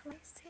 एसे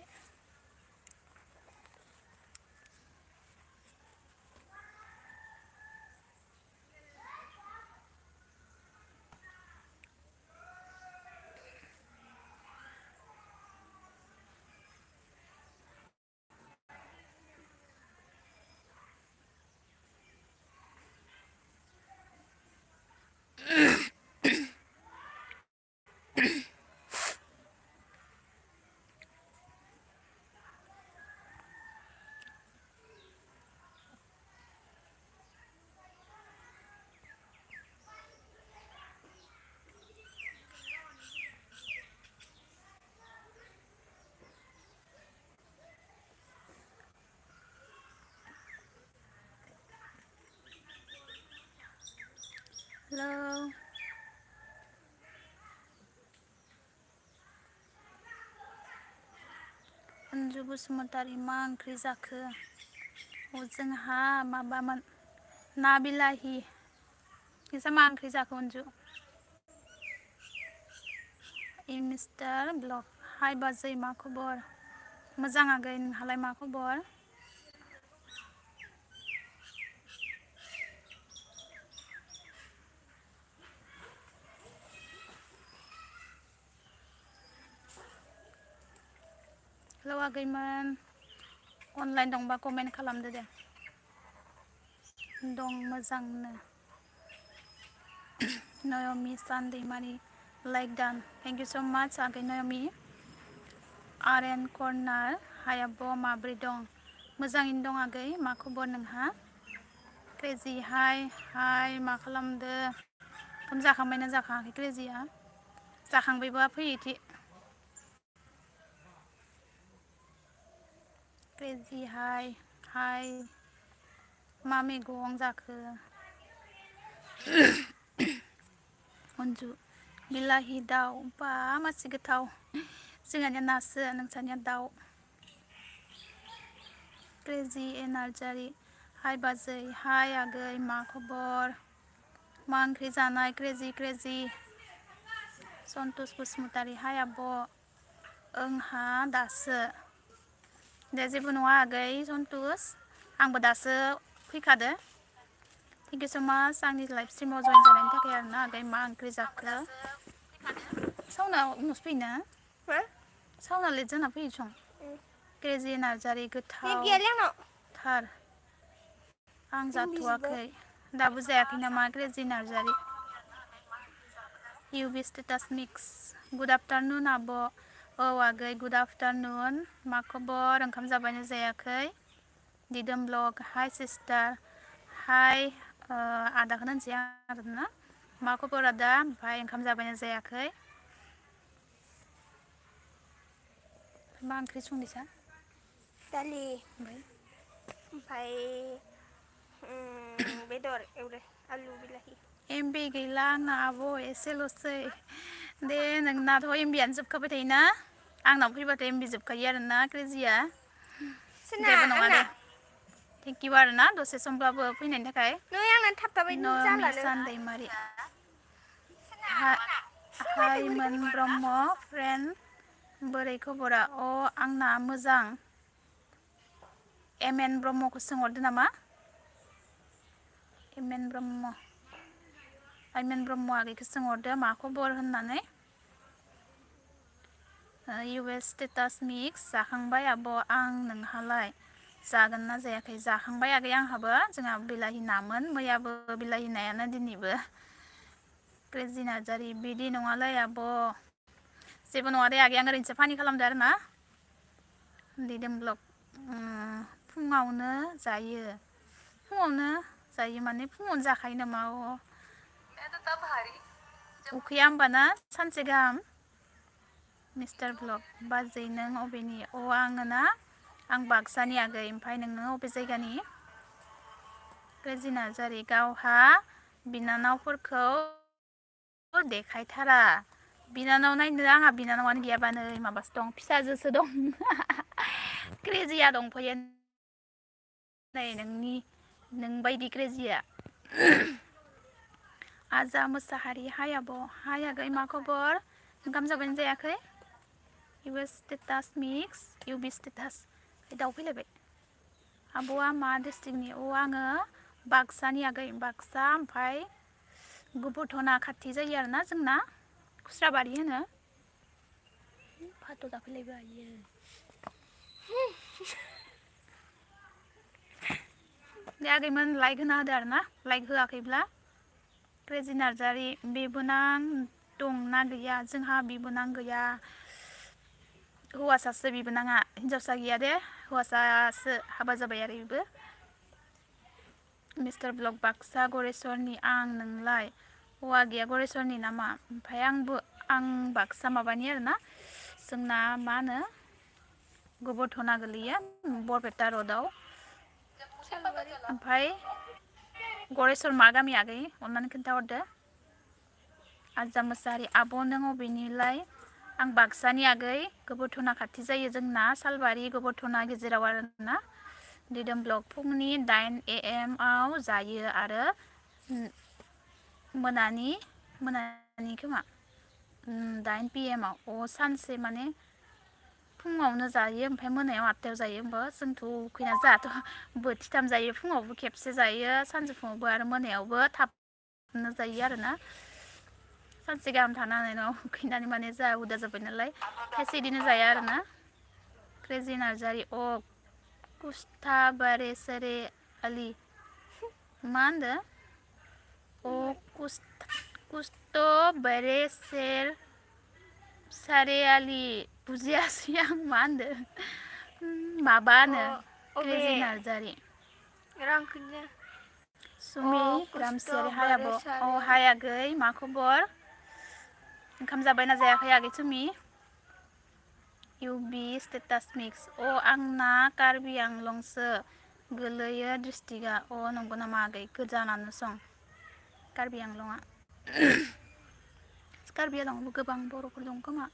हेलौ अन्जु बसुमतारी मा ओंख्रि जाखो? जोंहा माबामोन ना बिलाहि। नोंसा मा ओंख्रि जाखो अन्जु? मिस्टार ब्लग हाय बाजै मा खबर? मोजां आगै नोंहालाय मा खबर? हेलौ आगैमोन अनलाइन दंबा कमेन्ट खालामदो दे। दं मोजांनो। नयमि सान दैमारि लाइक दान थेंक इउ स' माच आगै नयमि। आर एन कर्नार हाय आब' माब्रै दं? मोजाङैनो दं आगै मा खबर नोंहा? क्रेजि हाय मा खालामदो? ओंखाम जाखांबायना जाखाङाखै क्रेजिया? जाखांबायबा फै इथि। क्रेजि हाय मा मैगं जाखो? अन्जु बिलाहि दाउ बा मासि गोथाव। जोंहानिया नासो नोंसानिया दाउ। क्रेजि नार्जारि हाय बाजै हाय आगै मा खबर? मा ओंख्रि जानाय क्रेजि? सन्तुस बसुमतारी हाय आब' ओंहा दासो। दे जेबो नङा आगै सन्तुस आंबो दासो फैखादो। थेंक इउ स' माच आंनि लाइफ स्ट्रिमाव जइन जानायनि थाखाय आरोना आगै मा ओंख्रि जाखो? साउना उनावसो फैयोना? साउना लेट जाना फैयो सं। क्रेजि नार्जारि गोथाव थार। आं जाथ'वाखै दाबो जायाखै नामा क्रेजि नार्जारि? इउ बि स्टेटास मिक्स गुड आफ्टारनुन आब'। औ आगै गुड आफ्टारनुन मा खबर ओंखाम जाबायना जायाखै? दिदोम ब्लग हाय सिस्टार हाय आदाखौनो होनसै आं आरोना। मा खबर आदा ओमफ्राय ओंखाम जाबायना जायाखै? मा ओंख्रि संदिसा? दालि ओमफ्राय बेदर एवदो आलु बिलाहि। एमबि गैला आंना आब' एसेल'सै। दे नोंनाथ' एमबियानो जोबखाबाय थायोना? आंनाव फैबाथाय एमबि जोबखायो आरोना क्रेजिया। जेबो नङा दे। थेंक इउ आरोना दसे समब्लाबो फैनायनि थाखाय। नयमि सान दैमारि हायमोन ब्रह्म फ्रेन्ड बोरै खबरा? आंना मोजां। एम एन ब्रह्मखौ सोंहरदो नामा? एम एन ब्रह्म आगैखौ सोंहरदो मा खबर होननानै। इउ एस स्टेटास मिक्स जाखांबाय आब' आं नोंहालाय? जागोन ना जायाखै जाखांबाय आगै आंहाबो जोंहा बिलाहि नामोन मैयाबो बिलाहि नायानो दिनैबो। क्रेजि नार्जारि बिदि नङालै आब'। जेबो नङा दे आगै आं ओरैनोसो फानि खालामदो आरोना। दिदोम ब्लग फुङावनो जायो माने फुङावनो जाखायो नामा? उखैया होमबाना सानसे गाहाम? मिस्टार ब्लग बाजै नों अबेनि? आङो ना आं बाक्सानि आगै ओमफ्राय नोङो अबे जायगानि? क्रेजि नार्जारि गावहा बिनानावफोरखौ देखायथारा। बिनानाव नायनो आंहा बिनानावआनो गैयाबा नै माबासो दं फिसाजोसो दं। क्रेजिया दंफैयो नै नोंबायदि क्रेजिया। आजा मोसाहारि हाय आब' हाय आगै मा खबर? ओंखाम जाबायना जायाखै? इबो स्टेटास मिक्स इउबि स्टेटास दाउ फैलायबाय आब'आ मा डिस्ट्रिक्टनि आङो बाक्सानि आगै बाक्सा ओमफ्राय गुबुथना खाथि जायो आरोना जोंना खुस्राबारि होनो फाथ' गाफैलायबाय आयो दे आगैमोन लाइक होना होदो आरोना लाइक होआखैब्ला क्रेजि नार्जारि बिबोनां दंना गैया जोंहा बिबोनां गैया हौवासासो बिबोनाङा हिनजावसा गैया दे हौवासासो हाबा जाबाय आरो बेबो मिस्टार ब्लग बाक्सा गरेस्वरनि आं नोंलाय हौवा गैया गरेस्वरनि नामा ओमफ्राय आं बाक्सा माबानि आरोना जोंना मा होनो गुबुथना गोलैयो बरपेटा रडआव ओमफ्राय गरेस्वर मा गामि आगै अननानै खोन्थाहरदो आजा मोसाहारि आब' नों अबेनिलाय आं बाक्सानि आगै गुबुथना खाथि जायो जोंना सालबारि गुबुथना गेजेराव आरोना दिदोम ब्लग फुंनि 9 AM आव जायो आरो मोनानि खोमा 9 PM आव सानसे माने फुङावनो जायो ओमफ्राय मोनायाव 8टायाव जायो होमबा जोंथ' उखैना जोंहाथ' बोथिथाम जायो फुङावबो खेबसे जायो सानजौफुआवबो आरो मोनायावबो थाबनो जायो आरोना सानसे गाहाम थानो हानाय नङा उखैनानै माने जा हुदा जाबाय नालाय खायसे इदिनो जाया आरोना क्रेजि नार्जारि कुस्था बारे सारे आलि मा होनदो कुस्ट बारे सारे आलि बुजियासै आं मा होनदो माबानो क्रेजि नार्जारि सुमि रामसियारि हाय आब' हाय आगै मा खबर ओंखाम जाबायना जायाखै आगै सुमि इउबि स्टेटास मिक्स आंना कार्बि आंलंसो गोलैयो डिस्ट्रिक्टआ नंगौ नामा आगै गोजानानो सं कार्बि आंलंआ कार्बि आंलंआवबो गोबां बर'फोर दं खोमा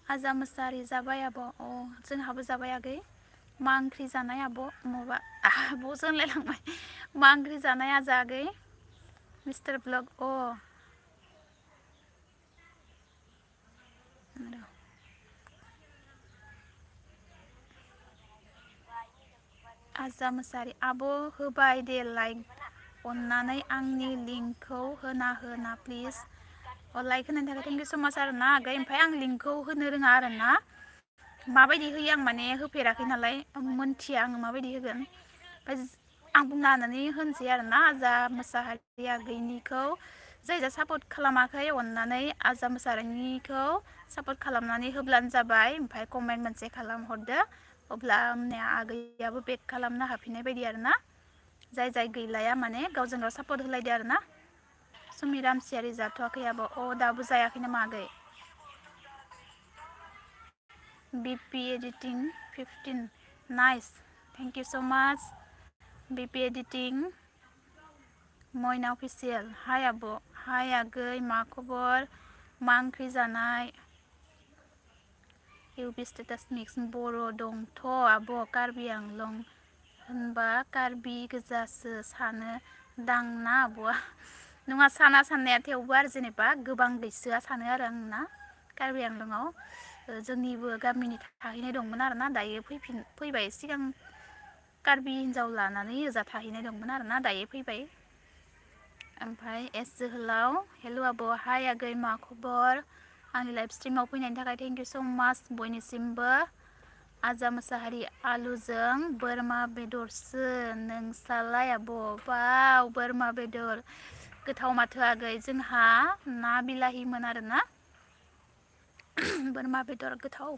आजा मोसाहारि जाबाय आब' जोंहाबो जाबाय आगै मा ओंख्रि जानाय आब' माबा आब'सो होनलायलांबाय मा ओंख्रि जानाय आजा आगै मिस्टार ब्लग आजा मोसाहारि आब' होबाय दे लाइक अन्नानै आंनि लिंकखौ होना प्लिज लाइक होनायनि थाखाय थेंक इउ स माच आरोना आगै ओमफ्राय आं लिंकखौ होनो रोङा आरोना माबायदि होयो आं माने होफेराखै नालाय मोनथिया आङो माबायदि होगोन ओमफ्राय आं बुंना होनानै होनसै आरोना आजा मोसाहारि आगैनिखौ जाय सापर्ट खालामाखै अन्नानै आजा मोसाहारिनिखौ सापर्ट खालामनानै होब्लानो जाबाय ओमफ्राय कमेन्ट मोनसे खालामहरदो अब्ला आगैयाबो बेक खालामनो हाफिननाय बायदि आरोना जाय गैलाया माने गावजों गाव सापर्ट होलायदो आरोना सुमि रामसियारि जाथ'वाखै आब' दाबो जायाखै नामा आगै BP editing 15 nice thank you स माच बिपि एडिटिं मयना अफिसियेल हाय आब' हाय आगै मा खबर मा ओंख्रि जानाय इउबि स्टेटास मिक्स बर' दंथ' आब' कार्बि आंलं होनबा कार्बि गोजासो सानो दांना आब'आ नङा साना साननाया थेवबो आरो जेनेबा गोबां गैसोआ सानो आरो आंना कार्बि आंलंआव जोंनिबो गामिनि थाहैनाय दंमोन आरोना दायो फैबाय सिगां कार्बि हिनजाव लानानै ओजा थाहैनाय दंमोन आरोना दायो फैबाय ओमफ्राय एस जोहोलाव हेल' आब' हाय आगै मा खबर आंनि लाइभ स्ट्रिमाव फैनायनि थाखाय थेंक इउ स माच बयनिसिमबो आजा मोसाहारि आलुजों बोरमा बेदरसो नोंसालाय आब' बाव बोरमा बेदर गोथाव माथो आगै जोंहा ना बिलाहिमोन आरोना बोरमा बेदर गोथाव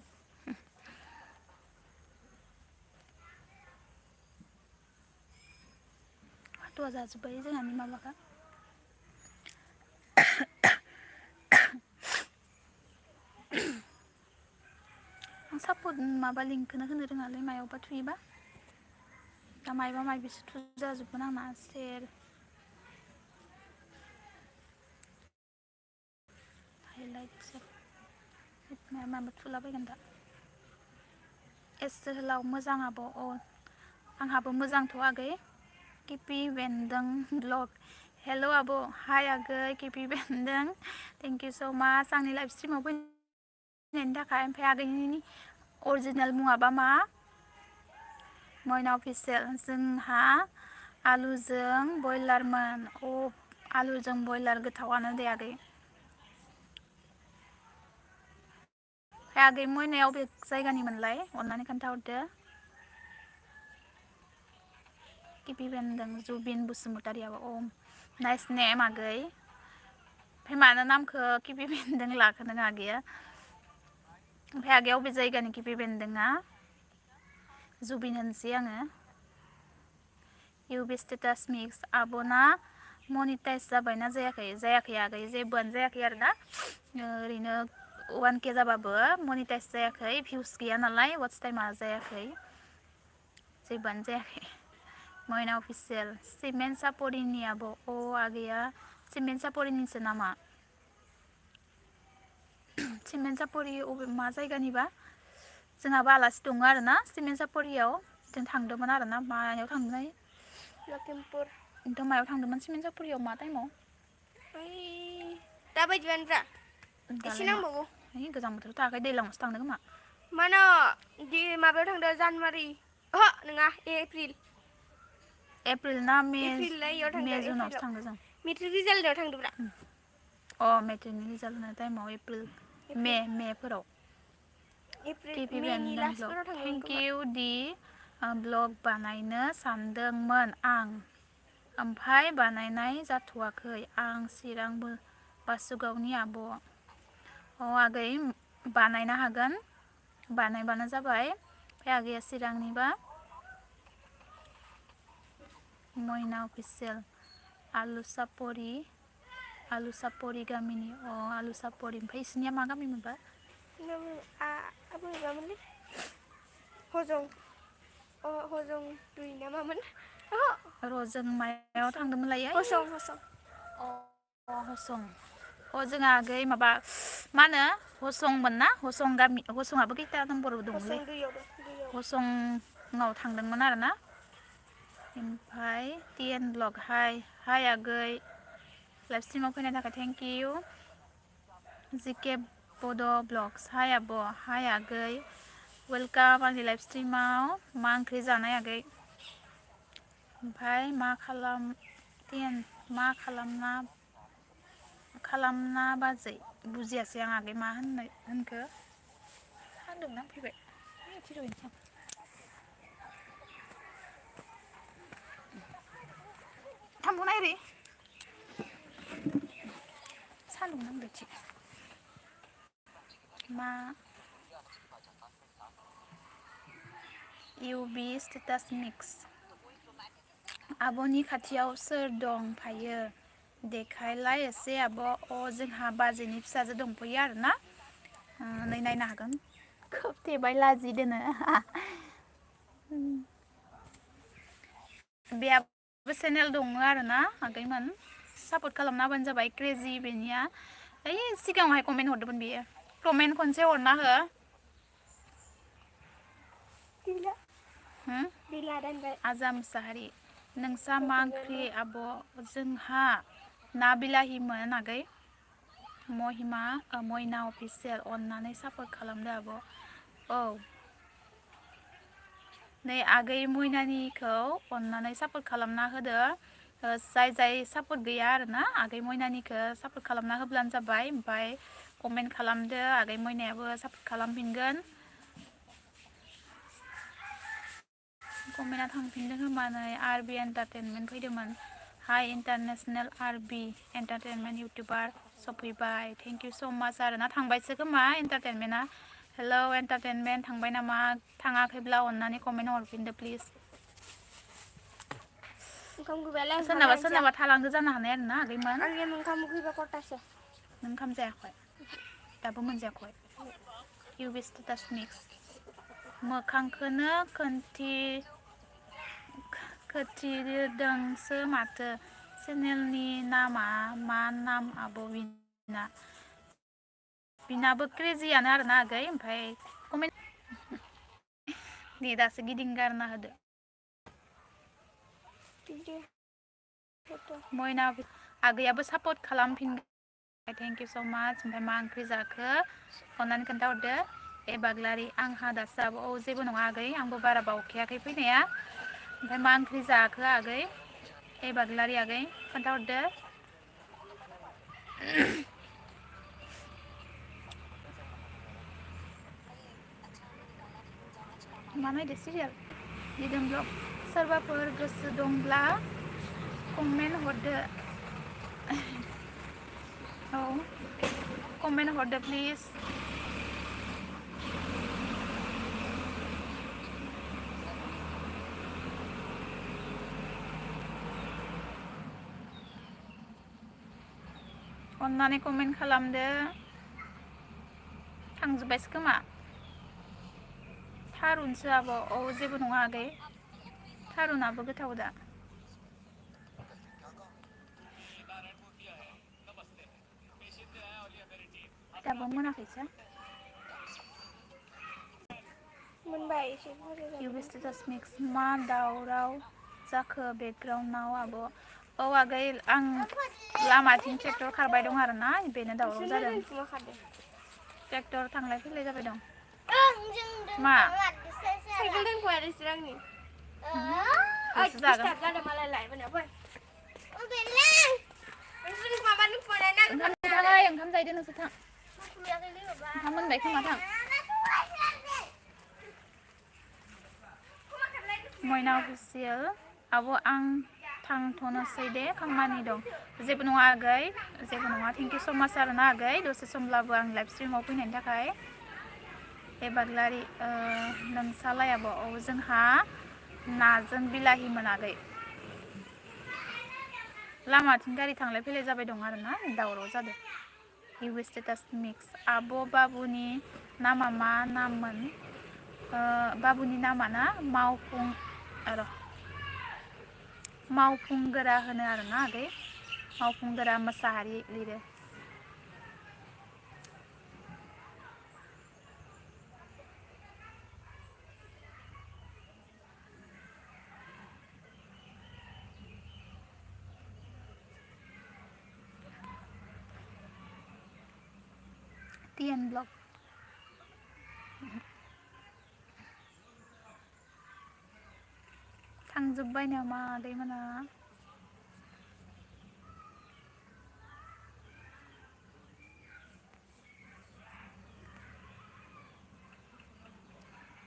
फाथ'आ जाजोब्बाय जोंहानि माबाखा आं सापर्ट माबा लिंकखौनो होनो रोङालै मायावबा थुयोबा दा मायबा मायबिसो थुजाजोबगोन आंना सेर हाइलाइट माबा थुलाबायगोन दा एस जोहोलाव मोजां आब' आंहाबो मोजांथ' आगै किपि बेन्दों ब्लग हेल' आब' हाय आगै किपि बेन्दों थेंक इउ स माच आंनि लाइभ स्ट्रिमाव नायनि थाखाय ओमफ्राय आगैनि अरिजिनेल मुङाबा मा मयना अफिसियेल जोंहा आलुजों बयलारमोन आलुजों बयलार गोथावानो दे आगै आगै मयनाया अबे जायगानिमोनलाय अननानै खोन्थाहरदो किपि बेन्दों जुबिन बसुमतारियाबो नाइस नेम आगै ओमफ्राय मानो नामखौ किपि बेन्दों लाखो नों आगैया ओमफ्राय आगैया अबे जायगानि किपि बेन्दोंआ जुबिन होनसै आङो इउ बि स्टेटास मिक्स आब'ना मनिटाइज जाबायना जायाखै आगै जेबोआनो जायाखै आरोना ओरैनो 1K जाबाबो मनिटाइज जायाखै भिउस गैया नालाय वाच टाइमा जायाखै जेबोआनो जायाखै मयना अफिसियेल सिमेन्ट सापरिनि आब' आगैया सिमेन्ट सापरिनिसो नामा सिमेन्ट सापरि अबे मा जायगानिबा जोंहाबो आलासि दङ आरोना सिमेन्ट सापरियाव जों थांदोंमोन आरोना मायाव थांनाय लखिमपुर नोंथ' मायाव थांदोंमोन सिमेन्ट सापरियाव मा टाइमाव दा बायदिबानो जा एसे दालाय मा नांबावगौ गोजां बोथोराव थाङाखै दैज्लाङावसो थांदों खोमा मानो माबायाव थांदों जानुवारि नङा एप्रिल ना एप्रिल ना इयाव मे थांदों जुनावसो एप्रिलाव थांदों जों मेट्रिक रिजाल्टआव थांदोंब्रा मेट्रिकनि रिजाल्ट होनाय टाइमाव एप्रिल मेफोराव एप्रिल किपि मेनि बेन्दों ब्लग लास्टफोराव थांदोंमोन थेंक खोमा इउ दि ब्लग बानायनो सानदोंमोन आं ओमफ्राय बानायनाय जाथ'वाखै आं चिरां बासुगावनि आब' आगै बानायनो हागोन बानायबानो जाबाय ओमफ्राय आगैया चिरांनिबा मयना अफिसियेल आलु सापरि गामिनि आलु सापरि ओमफ्राय इसोरनिया मा गामिमोनबा बोरैबामोनलै हजं दुइ ना मामोन र' जों मायाव थांदोंमोनलाय हसं हसं जोंहा आगै माबा मा होनो हसंमोन ना हसं गामि हसंआबो खैथा नम्बराव दंलै हसं दुइयाव दं दुइयाव हसंआव थांदोंमोन आरोना ओमफ्राय TN ब्लग हाय आगै लाइभ स्ट्रिमाव फैनायनि थाखाय थेंक इउ जिके बड' ब्लग्स हाय आब' हाय आगै वेलकाम आंनि लाइभ स्ट्रिमाव मा ओंख्रि जानाय आगै ओमफ्राय मा खालामना बाजै बुजियासै आं आगै मा होनखो सान्दुं नांफैबाय थांबावनाय ओरै सान्दुं नांदों थिग मा UB स्टेटास मिक्स आब'नि खाथियाव सोर दंफायो देखायलाय एसे आब' जोंहा बाजैनि फिसाजो दंफैयो आरोना नै नायनो हागोन खोबथेबाय लाजिदोनो बेहाबो चेनेल दङ आरोना आगैमोन सापर्ट खालामना होबानो जाबाय क्रेजि बेनिया सिगाङावहाय कमेन्ट हरदोंमोन बियो कमेन्ट खनसे हरना हो आजा मुसाहारि नोंसा मा ओंख्रि आब' जोंहा ना बिलाहिमोन आगै मयना अफिसियेल अननानै सापर्ट खालामदो आब' नै आगै मयनानिखौ अननानै सापर्ट खालामना होदो जाय सापर्ट गैया आरोना आगै मयनानिखौ सापर्ट खालामना होब्लानो जाबाय ओमफ्राय कमेन्ट खालामदो आगै मयनायाबो सापर्ट खालामफिनगोन कमेन्टआ थांफिनदों होनबा नै RB एन्टारटेनमेन्ट फैदोंमोन हाय इन्टारनेसनेल RB एन्टारटेनमेन्ट इउटिउबार सफैबाय थेंक इउ स' माच आरोना थांबायसो खोमा एन्टारटेनमेन्टआ हेलौ एन्टारटेनमेन्ट थांबाय नामा थाङाखैब्ला अननानै कमेन्ट हरफिनदो प्लिज सोरनाबा थालांदो जानो हानाय आरोना आगैमोन आंनिया ओंखाम उखैबा खथासो नों ओंखाम जायाखै दाबो मोनजायाखै UB स्टेटास मिक्स मोखांखौनो खोथिरदोंसो माथो चेनेलनि नामा मा नाम आब' बिनाबो क्रेजियानो आरोना आगै ओमफ्राय कमेन्ट नेटासो गिदिंगारना होदो मयना आगैयाबो सापर्ट खालामफिनगोन थेंक इउ स' माच ओमफ्राय मा ओंख्रि जाखो अननानै खोन्थाहरदो ए बाग्लारि आंहा दासो जाबो औ जेबो नङा आगै आंबो बारा बावखायाखै फैनाया ओमफ्राय मा ओंख्रि जाखो आगै ए बाग्लारि आगै खोन्थाहरदो मा नायदो सिरियाल दिदोम ब्लग सोरबाफोर गोसो दंब्ला कमेन्ट हरदो औ कमेन्ट हरदो प्लिज अननानै कमेन्ट खालामदो थांजोब्बायसो खोमा थारुनसो आब' औ जेबो नङा आगै थारुनाबो गोथाव दा दाबो मोनाखैसो मोनबाय एसे बुरजा इउ जाबाय स्टेटास मिक्स मा दावराव जाखो बेकग्राउन्डआव आब' औ आगै आं लामाथिं ट्रेक्टर खारबाय दं आरोना बेनो दावराव नोंसोरनो जादों दोनखुमाखादो ट्रेक्टर थांलाय फैलाय जाबाय दं ओं जों मा साइकेल दोनखुमादोंसो आंनि गोसो जागोन डिस्टार्ब जादों मालाय लायबोना फै नोंसोर माबानो ओंखाम थाङाय ओंखाम जाहैदो नोंसोर थां ओंखाम मोनबाय खोमा थां मयना अफिसियेल आब' आं थांथ'नोसै दे खामानि दं जेबो नङा आगै जेबो नङा थेंक इउ स' माच आरोना आगै दसे समब्लाबो आं लाइभ स्ट्रिमाव फैनायनि थाखाय ए बाग्लारि नोंसालाय आब' औ जोंहा नाजों बिलाहिमोन आगै लामाथिं गारि थांलाय फैलाय जाबाय दं आरोना दावराव जादों इउ स्टेटास मिक्स आब' बाबुनि नामा मा नाममोन बाबुनि नामा ना मावफुंगोरा होनो आरोना आगै मावफुंगोरा मोसाहारि लिरो टिएन ब्लग थांजोब्बाय नामा आदैमोना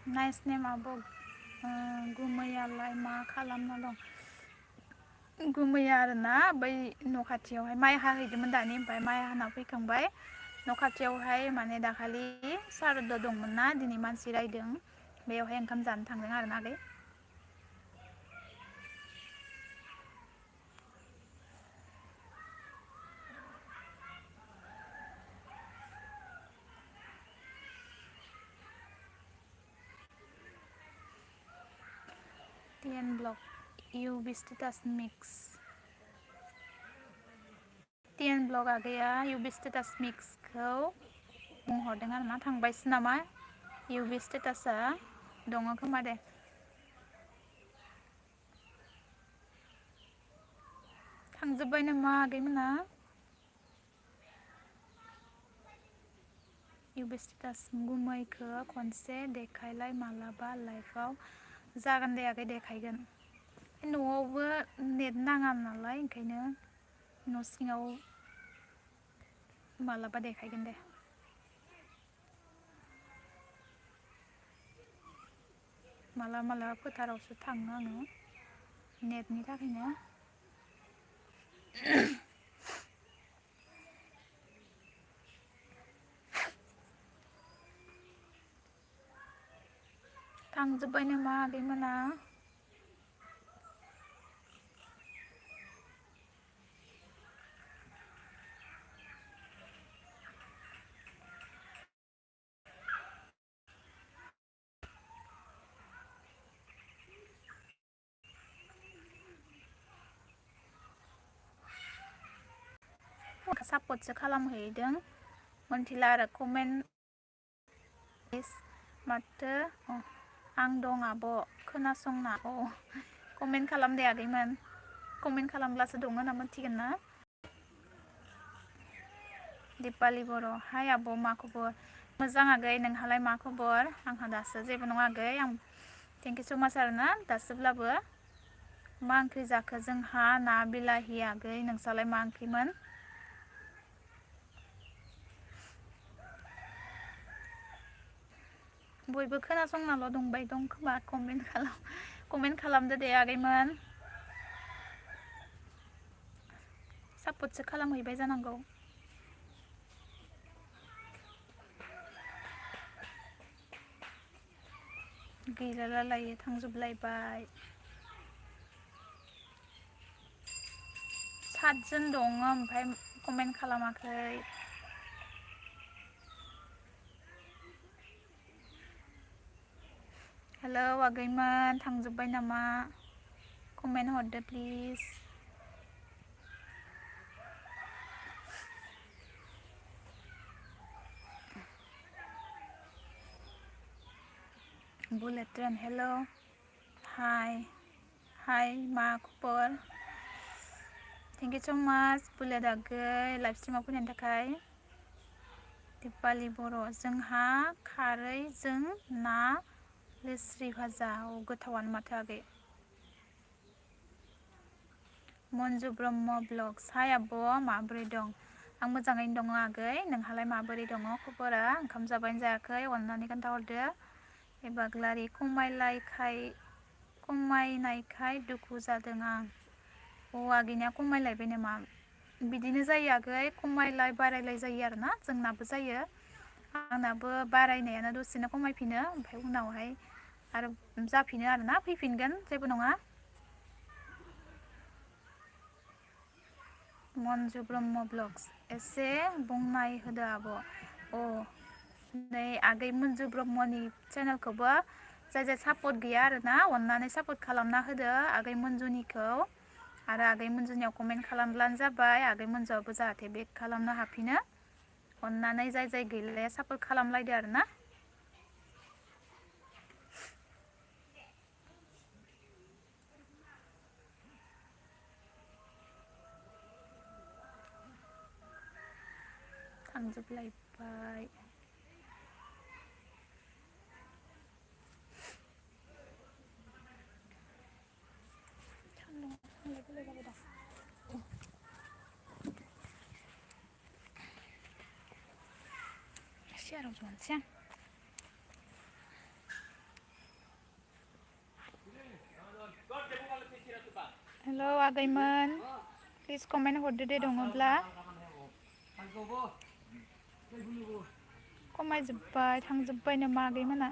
नाइस नेम आब' गुमैयालाय मा खालामना दं गुमैया आरोना बै न' खाथियावहाय माइ हाहैदोंमोन दानि ओमफ्राय माइ हाना फैखांबाय न' खाथियावहाय माने दाखालि सारद' दंमोन ना दिनै मानसि रायदों बेयावहाय ओंखाम जानो थांदों आरोना आगै टिएन ब्लग इउ बि स्टेटास मिक्स टिएन ब्लग आगैया इउ बि स्टेटास मिक्सखौ बुंहरदों आरोना थांबायसो नामा इउ बि स्टेटासआ दङ खोमा दे थांजोब्बाय नामा आगैमोना इउ बि स्टेटास गुमैखो खनसे देखायलाय मालाबा लाइफआव जागोन दे आगै देखायगोन न'आवबो नेट नाङा नालाय ओंखायनो न' सिङाव मालाबा देखायगोन दे मालाबा फोथारावसो थाङो आङो नेटनि थाखायनो थांजोब्बाय नामा आगैमोना सापर्टसो खालामहैदों मोनथिला आरो कमेन्ट माथो आं दं आब' खोनासंना कमेन्ट खालामदे आगैमोन कमेन्ट खालामब्लासो दङ होनना मोनथिगोन ना दिपालि बर' हाय आब' मा खबर मोजां आगै नोंहालाय मा खबर आंहा दासो जेबो नङा आगै आं थेंक इउ स' माच आरोना दासोब्लाबो मा ओंख्रि जाखो जोंहा ना बिलाहि आगै नोंसालाय मा ओंख्रिमोन बयबो खोनासंनाल' दंबाय दं खोमा कमेन्ट खालामदो दे आगैमोन सापर्टसो खालामहैबाय जानांगौ गैलालालायो थांजोबलायबाय 7 जन दङ ओमफ्राय कमेन्ट खालामाखै हेलौ आगैमोन थांजोबबाय नामा कमेन्ट हरदो प्लिज बुलेट ट्रेन हेलौ हाय मा खबर थेंक इउ स' माच बुलेट आगै लाइभ स्ट्रिमाव फैनायनि थाखाय दिपालि बर' जोंहा खारैजों ना लेस्रि भाजा गोथावानो माथो आगै मन्जु ब्रह्म ब्लग्स हाय आब' माबोरै दं आं मोजाङैनो दङ आगै नोंहालाय माबोरै दङ खबरा ओंखाम जाबायना जायाखै अननानै खोन्थाहरदो एबाग्लारि खमायनायखाय दुखु जादों आं आगैनिया खमायलायबाय नामा बिदिनो जायो आगै खमायलाय बारायलाय जायो आरोना जोंनाबो जायो आंनाबो बारायनायानो दसेनो खमायफिनो ओमफ्राय उनावहाय आरो जाफिनो आरोना फैफिनगोन जेबो नङा मन्जु ब्रह्म ब्लग्स एसे बुंनाय होदो आब' नै आगै मन्जु ब्रह्मनि चेनेलखौबो जाय सापर्ट गैया आरोना अननानै सापर्ट खालामना होदो आगै मन्जुनिखौ आरो आगै मन्जुनियाव कमेन्ट खालामब्लानो जाबाय आगै मन्जुआबो जाहाथे बेक खालामनो हाफिनो अननानै जाय गैलाया सापर्ट खालामलायदो आरोना थांजोबलायबाय सियाराव जनोसै आं हेलौ आगैमोन प्लिज कमेन्ट हरदो दे दङब्ला खमायजोब्बाय थांजोब्बाय नामा आगैमोना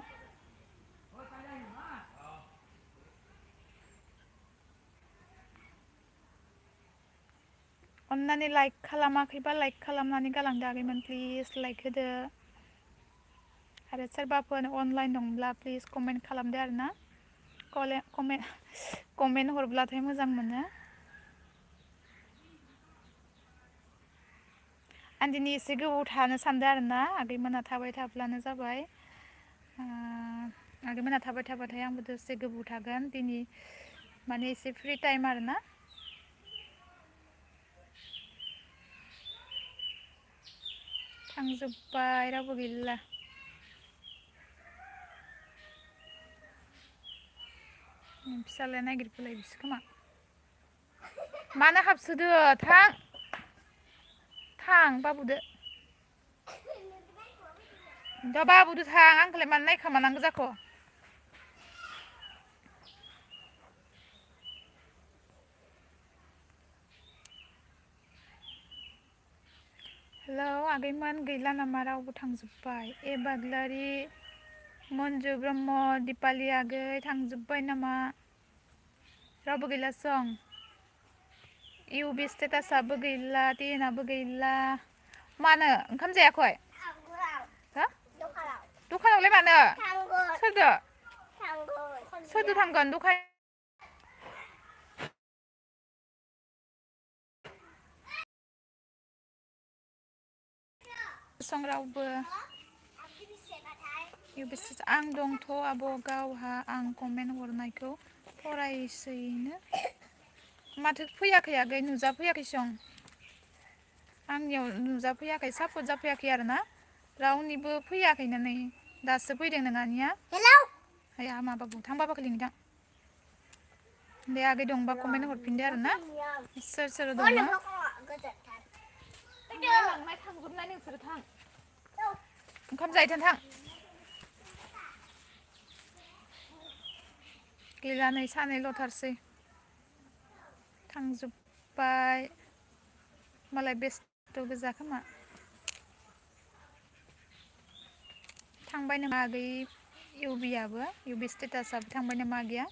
अननानै लाइक खालामाखैबा लाइक खालामनानै गालांदो आगैमोन प्लिज लाइक होदो आरो सोरबाफोर अनलाइन दंब्ला प्लिज कमेन्ट खालामदो आरोना कमेन्ट हरब्लाथाय मोजां मोनो आं दिनै एसे गोबाव थानो सानदों आरोना आगैमोना थाबाय थाब्लानो जाबाय आगैमोना थाबाय थाबाथाय आंबो दसे गोबाव थागोन दिनै माने एसे फ्रि टाइम आरोना थांजोब्बाय रावबो गैला फिसालाया नागिरफैलायबायसो खोमा मानो हाबसोदो थां बाबुदो दा बाबुदो थां आंखौलाय मानो नायखोमानांगौ जाख' हेलौ आगैमोन गैला नामा रावबो थांजोब्बाय बाग्लारि मन्जु ब्रह्म दिपालि आगै थांजोब्बाय नामा रावबो गैला सं इउबि स्टेटासआबो गैला टिएनआबो गैला मानो ओंखाम जायाखै हो दखानावलाय मानो सोरदो थांगोन दखान सं रावबो आं दंथ' आब' गावहा आं कमेन्ट हरनायखौ फरायसैनो माथो फैयाखै आगै नुजाफैयाखै सं आंनियाव नुजाफैयाखै सापर्ट जाफैयाखै आरोना रावनिबो फैयाखैनो नै दासो फैदों नोंहानिया हेलौ आया माबाबो थां बाबाखौ लिंदां दे आगै दंबा कमेन्ट हरफिनदो आरोना सोर सोर दङ लांनाय थांजोबनाय नोंसोर थां ओंखाम जाहैथों थां गैला नै सानैल'थारसै थांजोब्बाय मालाय बेस्थ' गोजा खोमा थांबाय नामा आगै इउबियाबो इउबि स्टेटासआबो थांबाय नामा आगैया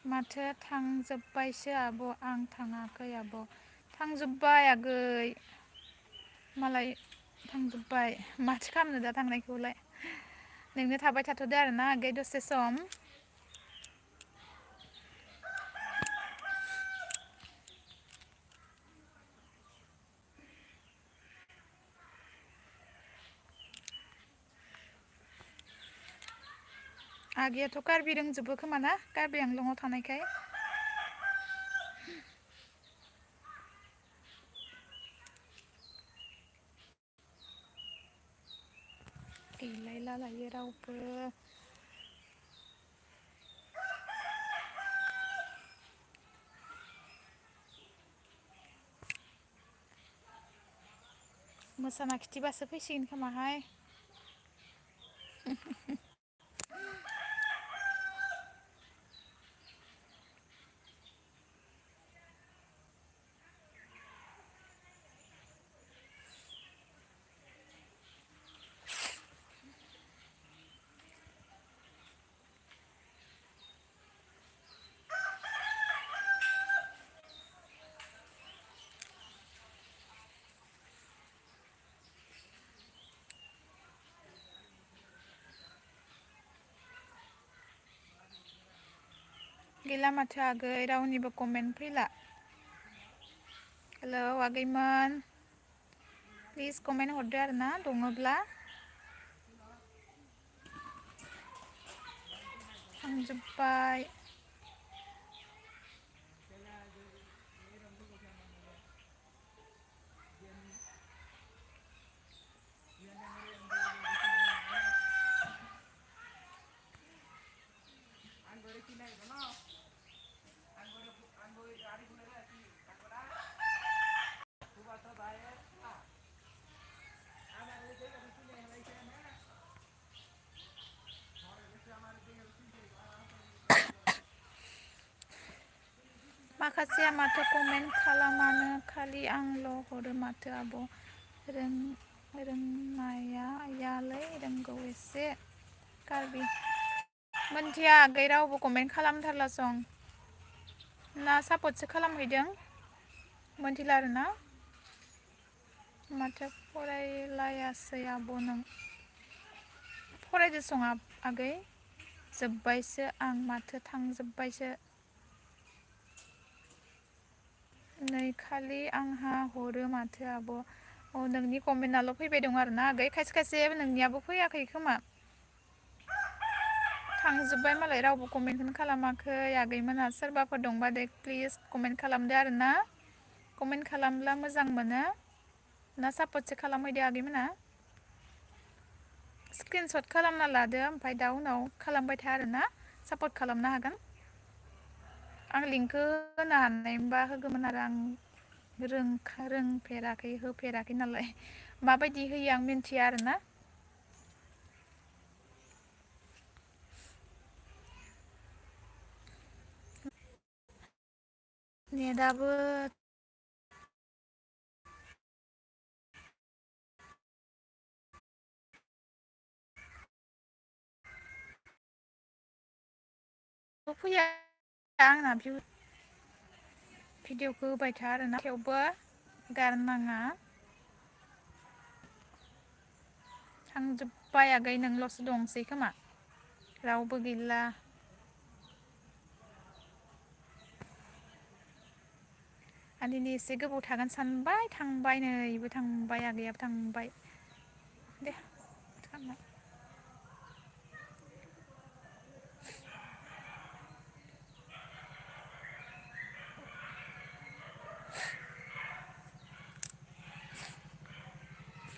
माथो थांजोब्बायसो आब' आं थाङाखै आब' थांजोब्बाय आगै मालाय थांजोब्बाय माथो खालामनो दा थांनायखौलाय नोंनो थाबाय थाथ'दो आरोना आगै दसे सम आगैयाथ' कार्बि रोंजोबो खोमा ना कार्बि आंलंआव थानायखाय गैलायला लायो रावबो मोसाना खिथिबासो फैसिगोन खोमाहाय गैला माथो आगै रावनिबो कमेन्ट फैला हेलौ आगैमोन प्लिज कमेन्ट हरदो आरोना दङब्ला थांजोब्बाय माखासेया माथो कमेन्ट खालामानो खालि आंल' हरो माथो आब' रोंनायालाय रोंगौ एसे कार्बि मोनथिया आगै रावबो कमेन्ट खालामथारला सं ना सापर्टसो खालामहैदों मोनथिला आरोना माथो फरायलायासै आब' नों फरायदो सं आगै जोब्बायसो आं माथो थांजोब्बायसो नै खालि आंहा हरो माथो आब' नोंनि कमेन्टआल' फैबाय दं आरोना आगै खायसे खायसे नोंनियाबो फैयाखै खोमा थांजोब्बाय मालाय रावबो कमेन्टखौनो खालामाखै आगैमोनहा सोरबाफोर दंबा दे प्लिज कमेन्ट खालामदो आरोना कमेन्ट खालामब्ला मोजां मोनो ना सापर्टसो खालामहैदो आगैमोनहा स्क्रिनशट खालामना लादो ओमफ्राय दा उनाव खालामबाय था आरोना सापर्ट खालामनो हागोन आं लिंकखौ होनो हानायमोनबा होगौमोन आरो आं रोंफेराखै होफेराखै नालाय माबायदि होयो आं मिन्थिया आरोना नेटआबो फैया आंना भिडिअखौ होबाय था आरोना थेवबो गारनाङा थांजोब्बाय आगै नोंल'सो दंसै खोमा रावबो गैला आं दिनै एसे गोबाव थागोन सानबाय थांबाय नैबो थांबाय आगैयाबो थांबाय दे थांबाय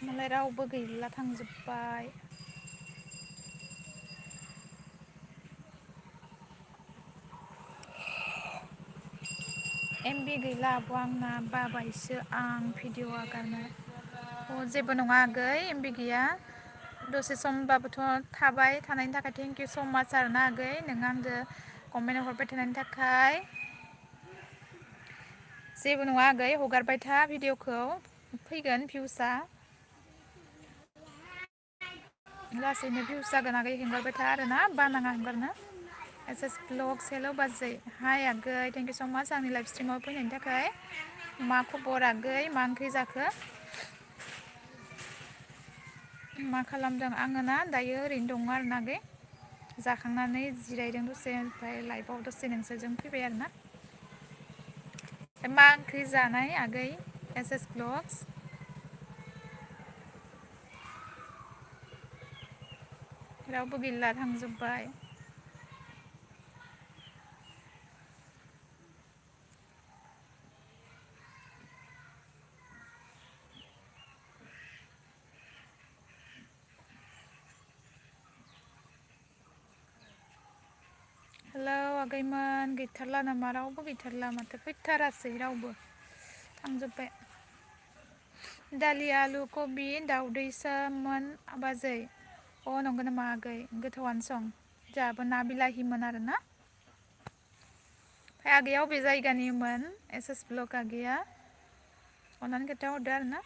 मालाय रावबो गैला थांजोब्बाय एमबि गैला आब' आंना बाबायसो आं भिडिअ आगारनो जेबो नङा आगै एमबि गैया दसे समबाबोथ' थाबाय थानायनि थाखाय थेंक इउ स' माच आरोना आगै नों आंजों कमेन्ट हरबाय थानायनि थाखाय जेबो नङा आगै हगारबाय था भिडिअखौ फैगोन भिउसआ लासैनो भिउस जागोन आगै हेंगारबाय था आरोना बानाङा हेंगारनो एस ब्लग्स हेल' बाजै हाय आगै थेंक इउ स' माच आंनि लाइभ स्ट्रिमाव फैनायनि थाखाय मा खबर आगै मा ओंख्रि जाखो मा खालामदों आङो ना दायो ओरैनो दङ आरोना आगै जाखांनानै जिरायदों दसे ओमफ्राय लाइभआव दसे नोंसोरजों फैबाय आरोना मा ओंख्रि जानाय आगै एस ब्लग्स रावबो गैला थांजोब्बाय हेलौ आगैमोन गैथारला नामा रावबो गैथारला माथो फैथारासै रावबो थांजोब्बाय दालि आलु कबि दाउदैसोमोन बाजै नंगौ नामा आगै गोथावआनो सं जोंहाबो ना बिलाहिमोन आरोना ओमफ्राय आगैया अबे जायगानिमोन एस ब्लग आगैया अननानै खोन्थाहरदो आरोना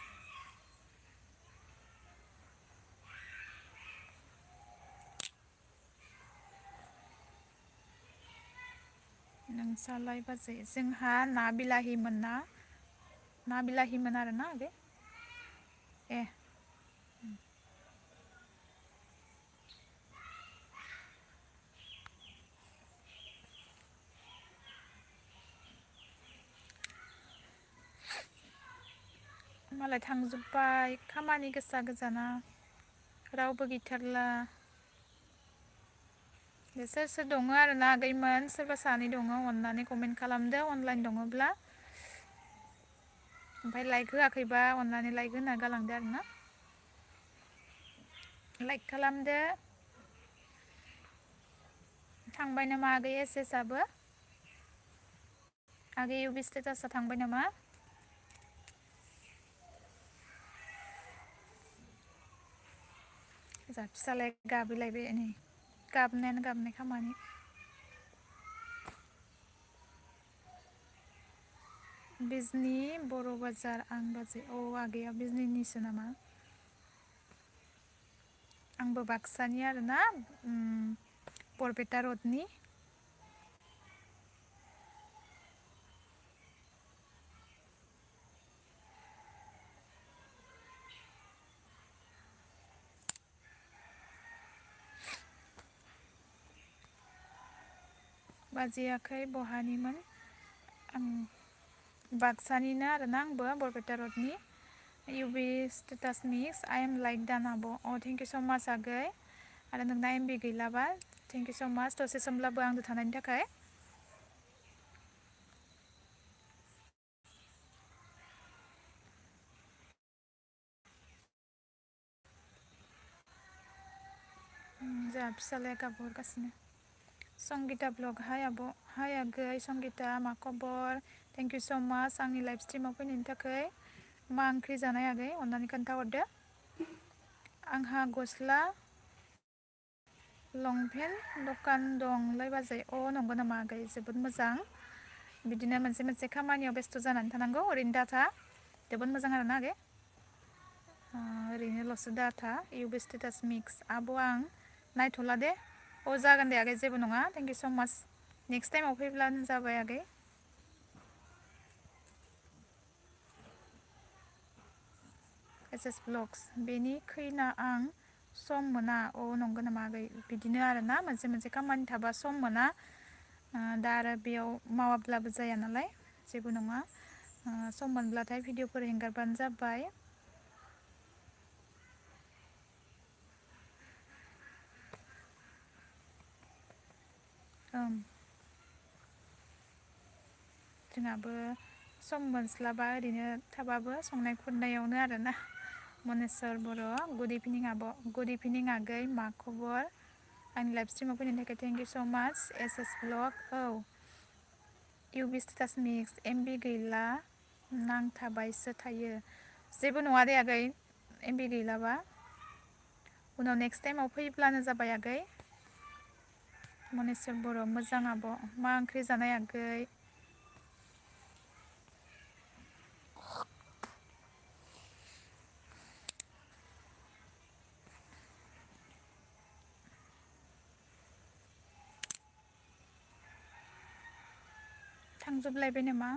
नोंसालाय बाजै जोंहा ना बिलाहिमोन ना बिलाहिमोन आरोना आगै ए मालाय थांजोब्बाय खामानि गोसा गोजाना रावबो गैथारला सोर सोर दङ आरोना आगैमोन सोरबा सानै दङ अननानै कमेन्ट खालामदो अनलाइन दङब्ला ओमफ्राय लाइक होआखैबा अननानै लाइक होना गालांदो आरोना लाइक खालामदो थांबाय नामा आगै एसआबो आगै इउ बि स्टेटासआ थांबाय नामा जा फिसालाय गाबैलायबाय नै गाबनायानो गाबनाय खामानि बिजनि बर' बाजार आं बाजै आगैया बिजनिनिसो नामा आंबो बाक्सानि आरोना बरपेटा रडनि बाजैयाखै बहानिमोन आं बाक्सानिनो आरोना आंबो बरपेटा रडनि इउ बि status mix I am like दान आब' थेंक इउ स' माच आगै आरो नोंना एमबि गैलाबा थेंक इउ स' माच दसे समब्लाबो आंजों थानायनि थाखाय जोंहा फिसालाया गाबहरगासिनो संगिता ब्लग हाय आब' हाय आगै संगिता मा खबर थेंक इउ स' माच आंनि लाइभ स्ट्रिमाव फैनायनि थाखाय मा ओंख्रि जानाय आगै अननानै खोन्थाहरदो आंहा गस्ला लंपेन्ट दखान दंलै बाजै नंगौ नामा आगै जोबोद मोजां बिदिनो मोनसे मोनसे खामानियाव बेस्थ' जानानै थानांगौ ओरैनो दाथा जोबोद मोजां आरोना आगै ओरैनोल'सो दाथा इउ बि स्टेटास मिक्स आब' आं नायथ'ला दे जागोन दे आगै जेबो नङा थेंक इउ स' माच नेक्स्ट टाइमाव फैब्लानो जाबाय आगै एस ब्लग्स बेनि खैना आं सम मोना नंगौ नामा आगै बिदिनो आरोना मोनसे मोनसे खामानि थाबा सम मोना दा आरो बेयाव मावाब्लाबो जाया नालाय जेबो नङा सम मोनब्लाथाय भिडिअफोर हेंगारबानो जाबाय। जोंहाबो सम मोनस्लाबा ओरैनो थाबाबो संनाय खुरनायावनो आरोना। मनेस्वर बर' गुड इभिनिं आब', गुड इभिनिं आगै मा खबर? आंनि लाइफ स्ट्रिमाव फैनायनि थाखाय थेंक इउ स' माच। एस एस ब्लग औ इउबि स्टेटास मिक्स एमबि गैला नांथाबायसो थायो। जेबो नङा दे आगै एमबि गैलाबा उनाव नेक्स्ट टाइमाव फैब्लानो जाबाय आगै। मनेस्वर बर' मोजां आब'। मा ओंख्रि जानाय आगै? थांजोबलायबाय नामा?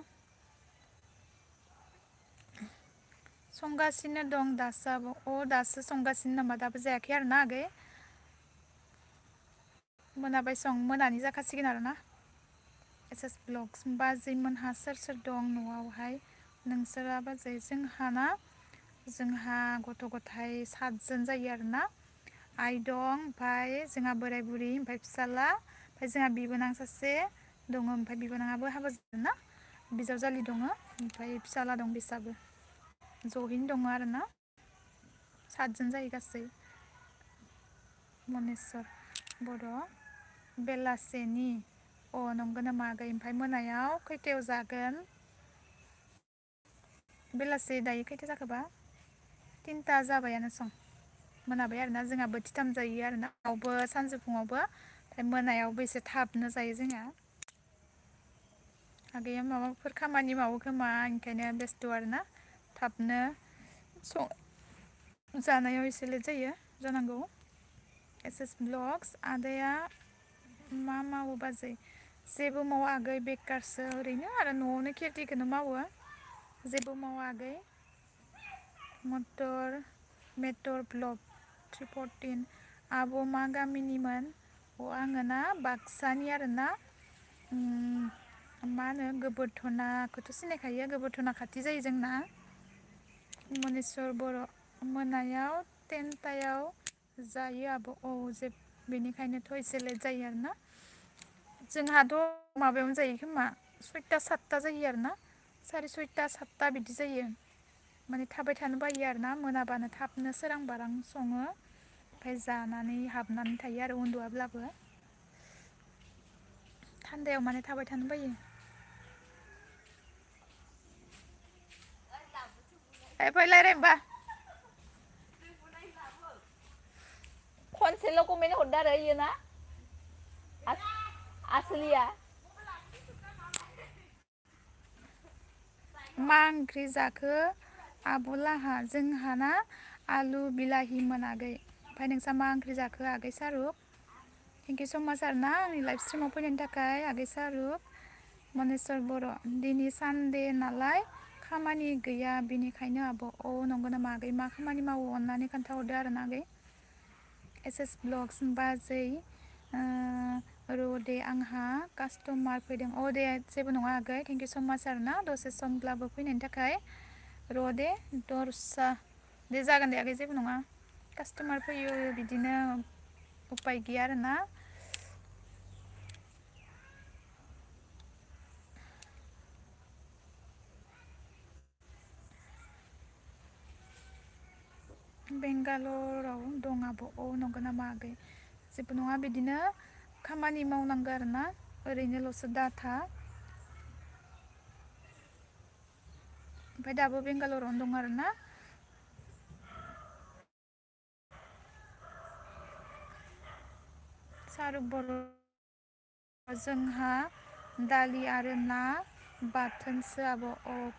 संगासिनो दं दासो आब'। दासो संगासिनो नामा? दाबो जायाखै आरोना आगै? मोनाबाय सं मोनानि जाखासिगोन आरोना। एस एस ब्लगस बाजै मोनहा सोर सोर दं न'आवहाय? नोंसोरा बाजै? जोंहा गथ' गथाय 7 जायो आरोना। आइ दं, ओमफ्राय जोंहा बोराय बुरि, ओमफ्राय फिसाला, ओमफ्राय जोंहा बिबोनां सासे दङ, ओमफ्राय बिबोनाङाबो हाबा जादों ना। बिजावजालि दङ, ओमफ्राय फिसाला दं बिसाबो जयैनो दङ आरोना। 7 जायो गासै। मनेस्वर बर' बेलासेनि नंगौ नामा आगै? ओमफ्राय मोनायाव खैथायाव जागोन? बेलासि दायो खैथा जाखोबा? 3ता जाबायानो सं मोनाबाय आरोना। जोंहा बोथिथाम जायो आरोना, फुङावबो सानजौफुङावबो, ओमफ्राय मोनायावबो एसे थाबनो जायो जोंहा। आगैया माबाफोर खामानि मावो खोमा ओंखायनो बेस्थ' आरोना। थाबनो जानायाव एसे लेट जायो जानांगौ। एस एस ब्लगस आदाया मा मावो बाजै? जेबो मावा आगै बेखारसो ओरैनो आरो न'आवनो खेथिखौनो मावो। जेबो मावा आगै। मेटर ब्लग 314 आब' मा गामिनिमोन? आङो ना बाक्सानि आरोना। मा होनो गोबोरथनाखौथ' सिनायखायो, गोबोरथना खाथि जायो जोंना। मनेस्वर बर' मोनायाव 10तायाव जायो आब'। बेनिखायनोथ' एसे लेट जायो आरोना। जोंहाथ' माबायावनो जायो खोमा 6ता 7ता जायो आरोना। 6:30 7ता बिदि जायो। माने थाबाय थानो बायो आरोना। मोनाबानो थाबनो सोरां बारां सङो, ओमफ्राय जानानै हाबनानै थायो आरो उन्दुवाब्लाबो। थान्दायाव माने थाबाय थानो बायो। फै रायलाय होमबा। खनसेल' कमेन्ट हरदो आरो इयो ना आसोलिया। मा ओंख्रि जाखो आब'लाहा? जोंहाना आलु बिलाहिमोन आगै। ओमफ्राय नोंसा मा ओंख्रि जाखो आगै सारुक? थेंक इउ स' माच आरोना आंनि लाइफ स्ट्रिमाव फैनायनि थाखाय आगै सारुक। मनेस्वर बर' दिनै सानदे नालाय खामानि गैया बेनिखायनो आब'। नंगौ नामा आगै? मा खामानि मावो अननानै खोन्थाहरदो आरोना आगै। एस एस ब्लगस बाजै दे आंहा कास्टमार फैदों। दे जेबो नङा आगै थेंक इउ स' माच आरोना दसे समब्लाबो फैनायनि थाखाय। दे दरसा दे जागोन दे आगै जेबो नङा। कास्टमार फैयो बिदिनो उफाय गैया आरोना। बेंगालराव दं आब'। नंगौ नामा आगै? जेबो नङा बिदिनो खामानि मावनांगौ आरोना, ओरैनोल'सो दाथा। ओमफ्राय दाबो बेंगालरावनो दं आरोना। सारुक बर' जोंहा दालि आरो ना बाथोनसो आब'।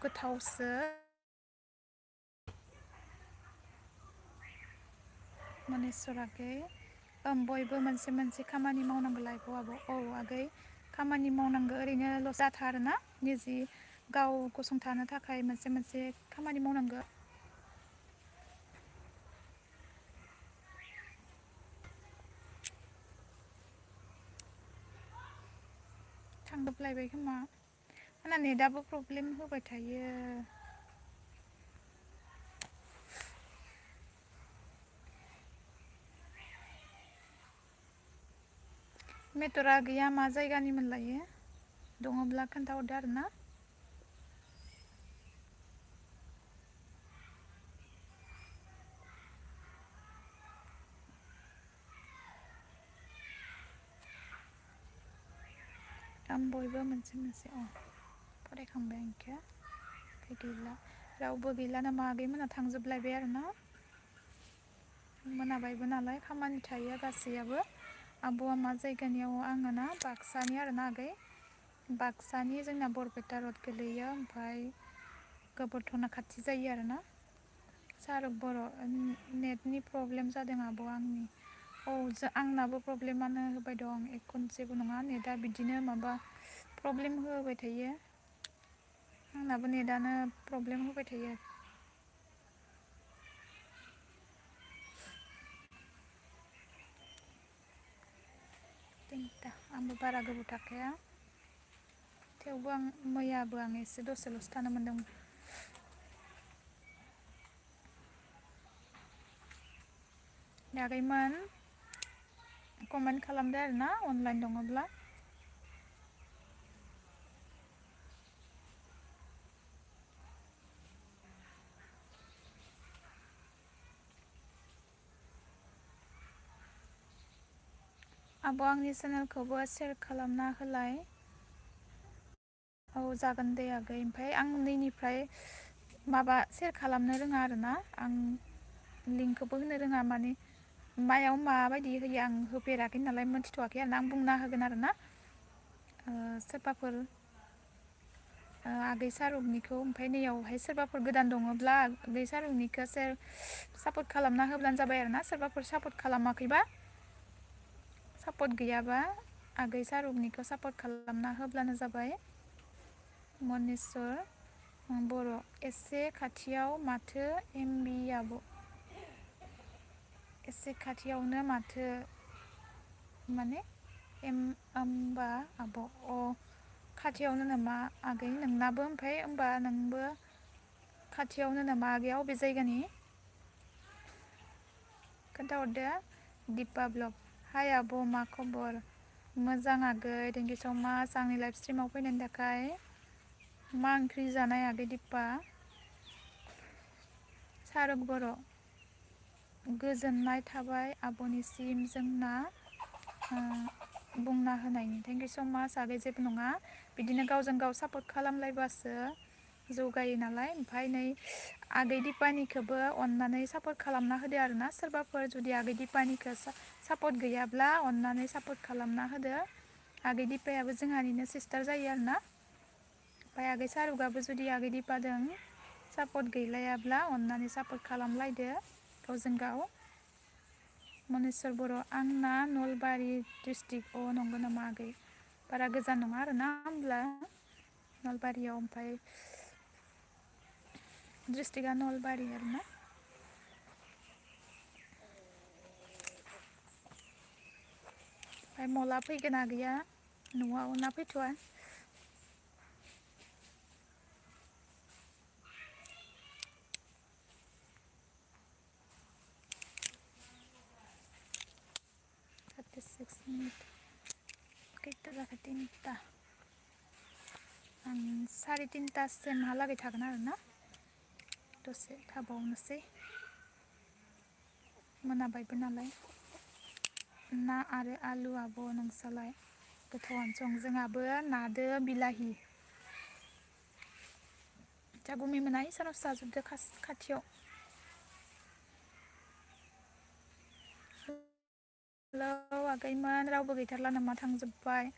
गोथावसो। मनेस्वर आगै बयबो मोनसे मोनसे खामानि मावनांगौ लाइफआव आब'। आगै खामानि मावनांगौ ओरैनोल' जाथा आरोना। निजि गाव गसंथानो थाखाय मोनसे मोनसे खामानि मावनांगौ। थांजोबलायबाय खोमा आंना नेटआबो प्रब्लेम होबाय थायो मेटरा गैया मा जायगानि मोनलायो दङब्ला खोन्थाहरदो आरोना आं बयबो मोनसे मोनसे फरायखांबाय आंखो ओमफ्राय गैला रावबो गैला नामा आगैमोना थांजोबलायबाय आरोना मोनाबायबो नालाय खामानि थायो गासैयाबो आब'आ मा जायगानियाव आङो ना बाक्सानि आरोना आगै बाक्सानि जोंना बरपेटा रड गोलैयो ओमफ्राय गोबोरथना खाथि जायो आरोना सारक बर' नेटनि प्रब्लेम जादों आब' आंनि आंनाबो प्रब्लेमानो होबाय दं एखुन जेबो नङा नेटआ बिदिनो माबा प्रब्लेम होबाय थायो आंनाबो नेटआनो प्रब्लेम होबाय थायो तिनता आंबो बारा गोबाव थाखाया थेवबो आं मैयाबो आं एसे दसेल'सो थानो मोन्दों आगैमोन कमेन्ट खालामदो आरोना अनलाइन दङब्ला आब' आंनि चेनेलखौबो शेयार खालामना होलाय जागोन दे आगै ओमफ्राय आं नैनिफ्राय माबा शेयार खालामनो रोङा आरोना आं लिंकखौबो होनो रोङा माने मायाव माबायदि होयो आं होफेराखै नालाय मोनथिथ'वाखै आरोना आं बुंना होगोन आरोना सोरबाफोर आगै सारुगनिखौ ओमफ्राय नैयावहाय सोरबाफोर गोदान दङब्ला आगै सारुगनिखौ सापर्ट खालामना होब्लानो जाबाय आरोना सोरबाफोर सापर्ट खालामाखैबा सापर्ट गैयाबा आगै सारुगनिखौ सापर्ट खालामना होब्लानो जाबाय मनेस्वर बर' एसे खाथियाव माथो एमबि आब' एसे खाथियावनो माथो माने होमबा आब' खाथियावनो नामा आगै नोंनाबो ओमफ्राय होमबा नोंबो खाथियावनो नामा आगैया अबे जायगानि खोन्थाहरदो दिपा ब्लग हाय आब' मा खबर मोजां आगै थेंक इउ स' माच आंनि लाइभ स्ट्रिमाव फैनायनि थाखाय मा ओंख्रि जानाय आगै दिपा सारुक बर' गोजोननाय थाबाय आब'निसिम जोंना बुंना होनायनि थेंक इउ स' माच आगै जेबो नङा बिदिनो गावजों गाव सापर्ट खालामलायबासो जौगायो नालाय ओमफ्राय नै आगै दिपानिखौबो अननानै सापर्ट खालामना होदो आरोना सोरबाफोर जुदि आगै दिपानिखौ सापर्ट गैयाब्ला अननानै सापर्ट खालामना होदो आगै दिपायाबो जोंहानिनो सिस्टार जायो आरोना ओमफ्राय आगै सारुगाबो जुदि आगै दिपादों सापर्ट गैलायाब्ला अननानै सापर्ट खालामलायदो गावजों गाव मनेस्वर बर' आंना नलबारि डिस्ट्रिक्ट नंगौ नामा आगै बारा गोजान नङा आरोना होमब्ला नलबारियाव ओमफ्राय डिस्ट्रिक्टआ नलबारि आरोना ओमफ्राय मला फैगोन आगैया न'आव ना फैथ'आ 36 मिनिट खैथा जाखो 3ता आं 3:30सिमहालागै थागोन आरोना दसे थाबावनोसै मोनाबायबो नालाय ना आरो आलु आब' नोंसालाय गोथावानो सं जोंहाबो नादो बिलाहि जा गुमै मोना सानावसो जाजोबदो खाथियाव हेलौ आगैमोन रावबो गैथारला नामा थांजोब्बाय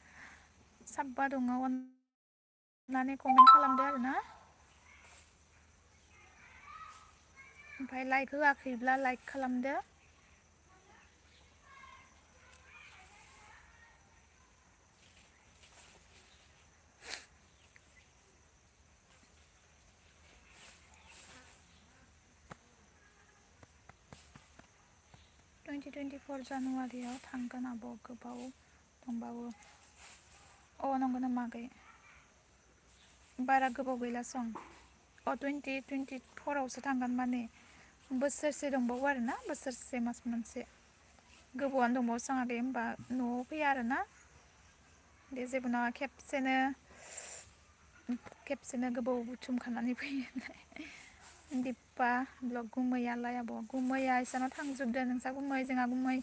साबा दङ अननानै कमेन्ट खालामदो आरोना ओमफ्राय लाइक होआखैब्ला लाइक खालामदो जानुवारियाव थांगोन आब' गोबाव दंबावो नंगौ नामा आगै बारा गोबाव गैला सं 2024आवसो थांगोन माने बोसोरसे दंबावो आरोना बोसोरसे मास मोनसे गोबावआनो दंबावो सोङाखै होमबा न'आव फैया आरोना दे जेबो नङा खेबसेनो गोबाव बुथुमखानानै फैयो दिप्पा ब्लग गुमैयालाय आब' गुमैया इसानाव थांजोबदो नोंसा गुमै जोंहा गुमै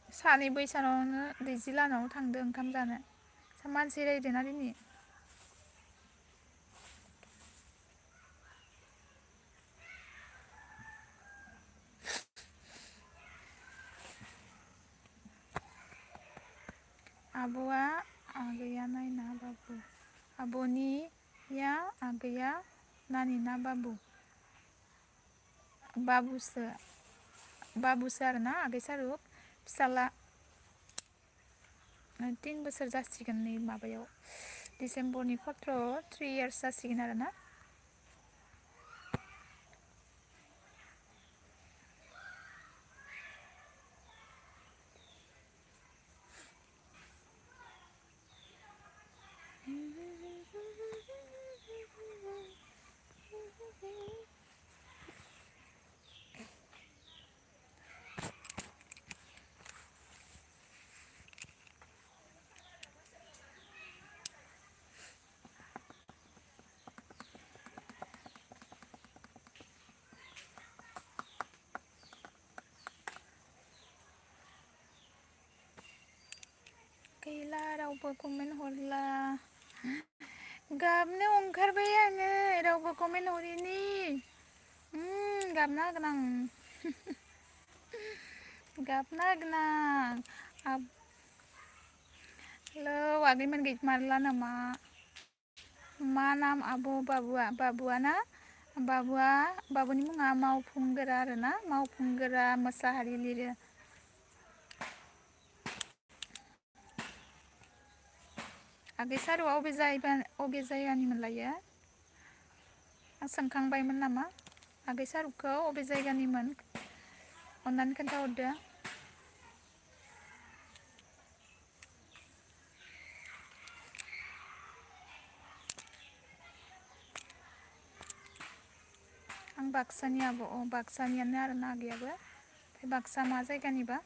सानैबो इसानावनो दैजि लाहानाव थांदो ओंखाम जानो मानसि रायदोना दिनै आब'आ आगैया नायना बाबु आब'निया आगैया नानिना बाबुसो आरोना आगै सारुक फिसाला 3 बोसोर जासिगोन नै माबायाव डिसेम्बरनि 17 3 इयार्स जासिगोन आरोना गैला रावबो कमेन्ट हरला गाबनो ओंखारबाय आङो रावबो कमेन्ट हरिनि गाबना होगोन आं हेलौ आगैमोन गैमारला नामा मा नाम आब' बाबुआ ना बाबुनि मुङा मावफुंगोरा आरोना मावफुंगोरा मोसाहारि लिरो आगै सारुआ अबे जायगानिमोन लायो आं सोंखांबायमोन नामा आगै सारुखौ अबे जायगानिमोन अन्नानै खोन्थाहरदो आं बाक्सानि आब' बाक्सानियानो आरोना आगैयाबो ओमफ्राय बाक्सा मा जायगानिबा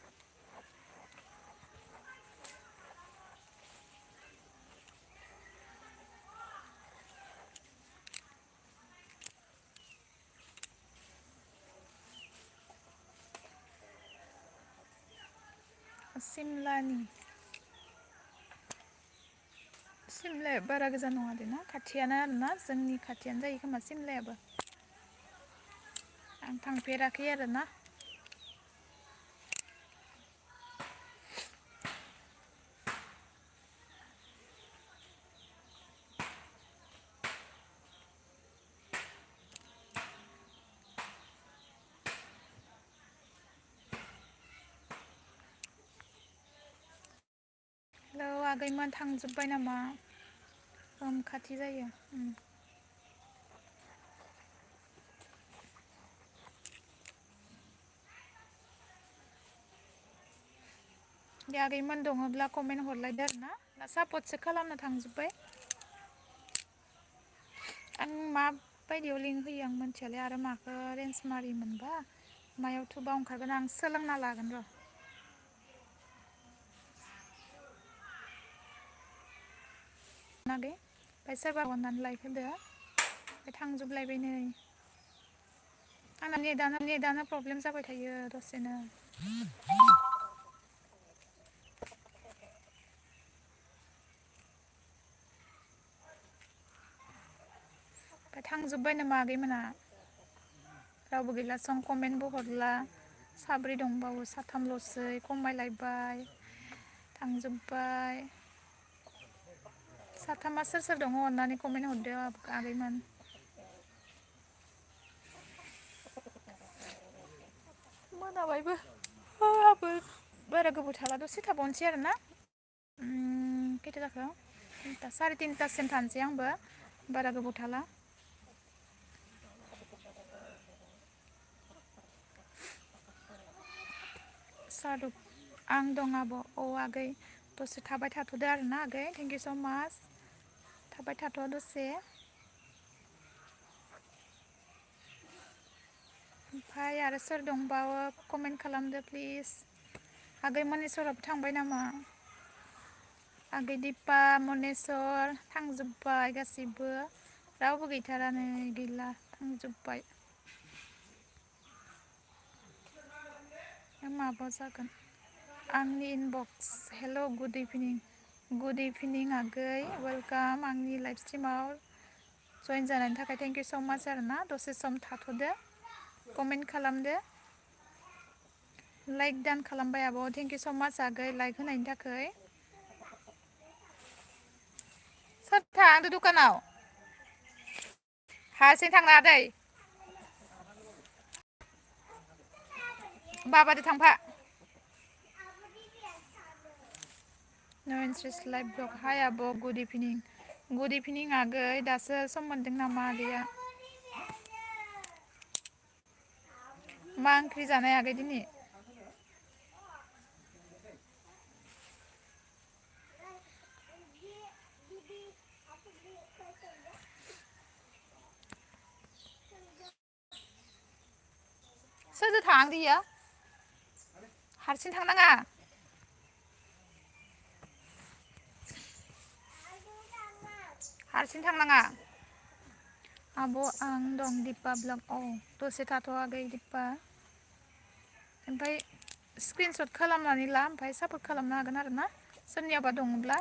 सिमलाया बारा गोजान नङा दे ना खाथियानो आरोना जोंनि खाथियानो जायो खोमा सिमलायाबो आं थांफेराखै आरोना हेलौ आगैमोन थांजोब्बाय नामा खाथि जायो दे आगैमोन दङब्ला कमेन्ट हरलायदो आरोना सापर्टसो खालामनो थांजोब्बाय आं माबायदियाव लिंक होयो आं मिथियालै आरो माखौ रेन्ज मारि मोनबा मायाव थुबा ओंखारगोन आं सोलोंना लागोन र' नागै ओमफ्राय सोरबा अननानै लाइक होदो ओमफ्राय थांजोबलायबाय नै आंना नेटानो प्रब्लेम जाबाय थायो दसेनो ओमफ्राय थांजोब्बाय नामा आगैमोना रावबो गैला सं कमेन्टबो हरला साब्रै दंबावो साथामल'सै खमायलायबाय थांजोब्बाय साथामा सोर दङ अननानै कमेन्ट हरदो आगैमोन मोनाबायबो आंहाबो बारा गोबाव थाला दसे थाबावनोसै आरोना खैथा जाखो 3:30सिम थानोसै आंबो बारा गोबाव थाला सारुक आं दं आब' आगै दसे थाबाय थाथ'दो आरोना आगै थेंक इउ स' माच थाबाय थाथ' दसे ओमफ्राय आरो सोर दंबावो कमेन्ट खालामदो प्लिज आगै मनेस्वराबो थांबाय नामा आगै दिपा मनेस्वर थांजोब्बाय गासिबो रावबो गैथारा नै गैला थांजोब्बाय माबा जागोन आंनि इनबक्स हेल' गुड इभिनिं आगै वेलकाम आंनि लाइभ स्ट्रिमाव जइन जानायनि थाखाय थेंक इउ स' माच आरोना दसे सम थाथ'दो कमेन्ट खालामदो लाइक दान खालामबाय आब' थेंक इउ स' माच आगै लाइक होनायनि थाखाय सोर थांदो दखानाव हारसिं थांनाङा दै बाबाजों थांफा नयनस्रिस लाइभ ब्लग हाय आब' गुड इभिनिं आगै दासो सम मोन्दों नामा आगैया मा ओंख्रि जानाय आगै दिनै सोरजों थांदो इयो हारसिं थांनाङा हारसिं थांनाङा आब' आं दं दिपा ब्लग औ दसे थाथ' आगै दिपा ओमफ्राय स्क्रिनशट खालामनानै ला ओमफ्राय सापर्ट खालामनो हागोन आरो ना सोरनियाबा दङब्ला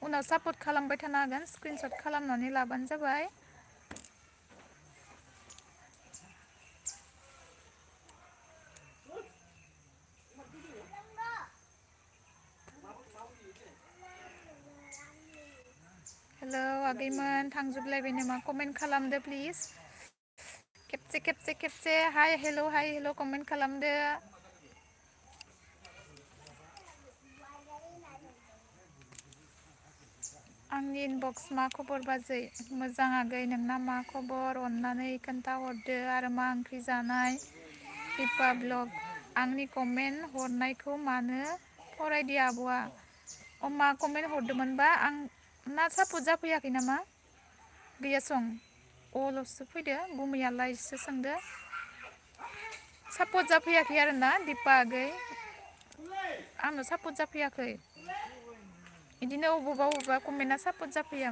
उनाव सापर्ट खालामबाय थानो हागोन स्क्रिनशट खालामनानै लाबानो जाबाय हेलौ आगैमोन थांजोबलायबाय नामा कमेन्ट खालामदो प्लिज खेबसे हाय हेल' कमेन्ट खालामदो आंनि इनबक्स मा खबर बाजै मोजां आगै नोंना मा खबर अननानै खोन्थाहरदो आरो मा ओंख्रि जानाय दिपा ब्लग आंनि कमेन्ट हरनायखौ मानो फरायदि आब'आ मा कमेन्ट हरदोंमोनबा आं ना सापर्ट जाफैयाखै नामा गैया सं अल'सो फैदो गुमैयालायसो सोंदो सापर्ट जाफैयाखै आरोना दिपा आगै आंनाव सापर्ट जाफैयाखै बिदिनो अबावबा कमेन्टआ सापर्ट जाफैया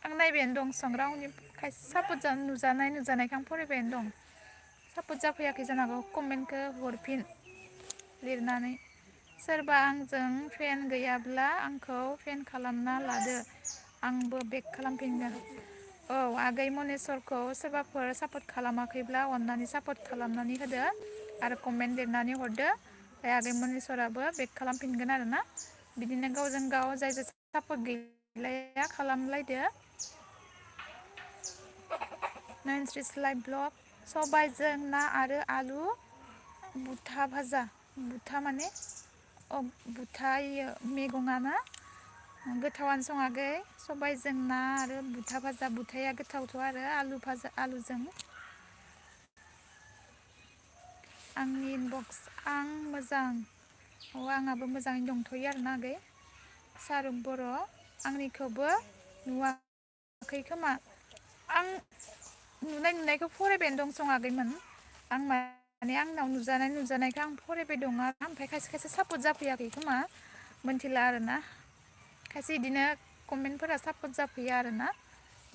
आं नायबायानो दं सं रावनि खायसे सापर्ट नुजानायखौ आं फरायबायानो दं सापर्ट जाफैयाखै जानो हागौ कमेन्टखौ हरफिन लिरनानै सोरबा आंजों फेन गैयाब्ला आंखौ फेन खालामना लादो आंबो बेक खालामफिनगोन औ आगै मनेस्वरखौ सोरबाफोर सापर्ट खालामाखैब्ला अननानै सापर्ट खालामनानै होदो आरो कमेन्ट लिरनानै हरदो ओमफ्राय आगै मनेस्वराबो बेक खालामफिनगोन आरोना बिदिनो गावजों गाव जाय सापर्ट गैलाया खालामलायदो नयनस्रिस लाइभ ब्लग सबायजों ना आरो आलु बुथा भाजा बुथा माने बुथा इयो मैगङा ना गोथावानो सं आगै सबायजों ना आरो बुथा भाजा बुथाया गोथावथ' आरो आलुजों आंनि इनबक्स आं मोजां आंहाबो मोजाङैनो दंथ'यो आरोना आगै सारुक बर' आंनिखौबो नुवाखै खोमा आं नुनायखौ फरायबायानो दं सं आगैमोन आं माने आंनाव नुजानायखौ आं फरायबाय दं आरो ओमफ्राय खायसे सापर्ट जाफैयाखै खोमा मोनथिला आरोना खायसे बिदिनो कमेन्टफोरा सापर्ट जाफैया आरोना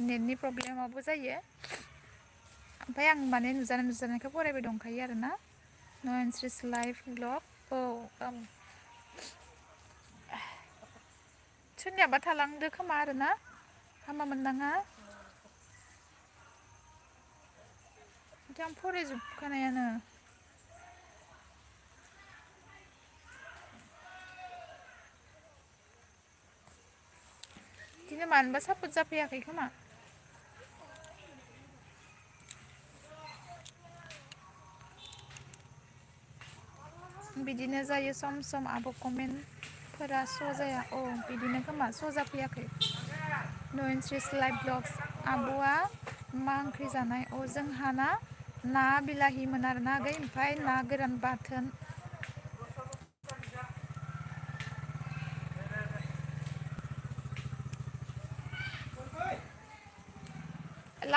नेटनि प्रब्लेमावबो जायो ओमफ्राय आं माने नुजानायखौ फरायबाय दंखायो आरोना नयनस्रिस लाइभ ब्लग औ सोरनियाबा थालांदो खोमा आरोना हामा मोननाङा बिदि आं फरायजोबखानायानो बिदिनो मानोबा सापर्ट जाफैयाखै खोमा बिदिनो जायो सम आब' कमेन्टफोरा श' जाया बिदिनो खोमा श' जाफैयाखै नयनस्रिस लाइभ ब्लग्स आब'आ मा ओंख्रि जानाय जोंहाना ना बिलाहिमोन आरोना आगै ओमफ्राय ना गोरान बाथोन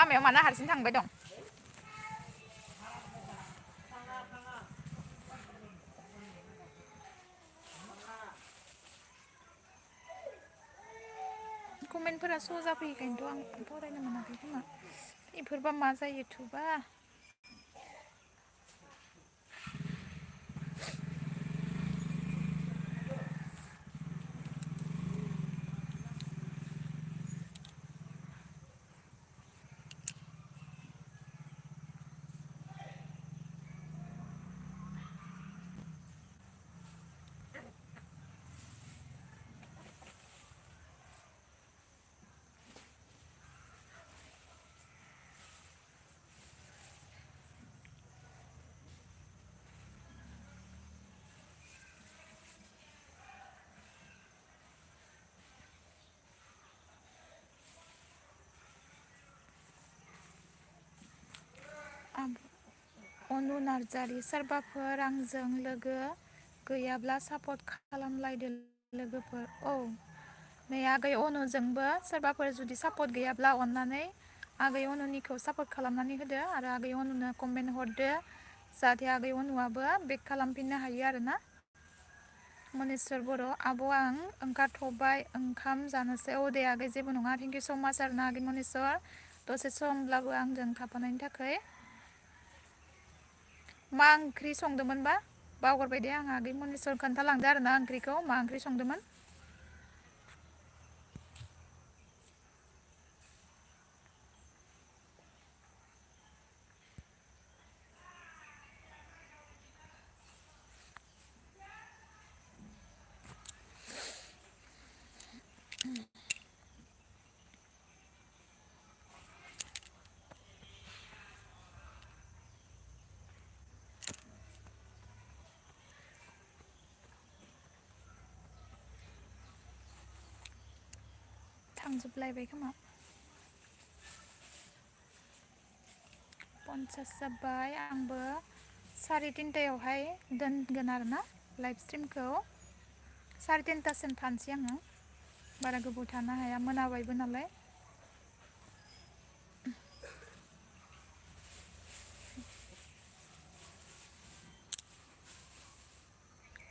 लामायाव मानो हारसिं थांबाय दं कमेन्टफोरा स' जाफैखायनोथ' आं फरायनो मोनाखै खोमा बेफोरबा मा जायो थुबा अनु नार्जारि सोरबाफोर आंजों लोगो गैयाब्ला सापर्ट खालामलायदो लोगोफोर औ नै आगै अनुजोंबो सोरबाफोर जुदि सापर्ट गैयाब्ला अननानै आगै अनुनिखौ सापर्ट खालामनानै होदो आरो आगै अनुनो कमेन्ट हरदो जाहाथे आगै अनुआबो बेक खालामफिननो हायो आरोना मनेस्वर बर' आब' आं ओंखारथ'बाय ओंखाम जानोसै औ दे आगै जेबो नङा थेंक इउ स' माच आरोना आगै मनेस्वर दसे समब्लाबो आंजों थाफानायनि थाखाय मा ओंख्रि संदोंमोनबा बावगारबाय दे आं आगै मनेस्वर खोन्थालांदो आरोना ओंख्रिखौ मा ओंख्रि संदोंमोन थांजोबलायबाय खोमा 50 जाबाय आंबो 3:30आवहाय दोनगोन आरोना लाइभ स्ट्रिमखौ 3:30सिम थानोसै आङो बारा गोबाव थानो हाया मोनाबायबो नालाय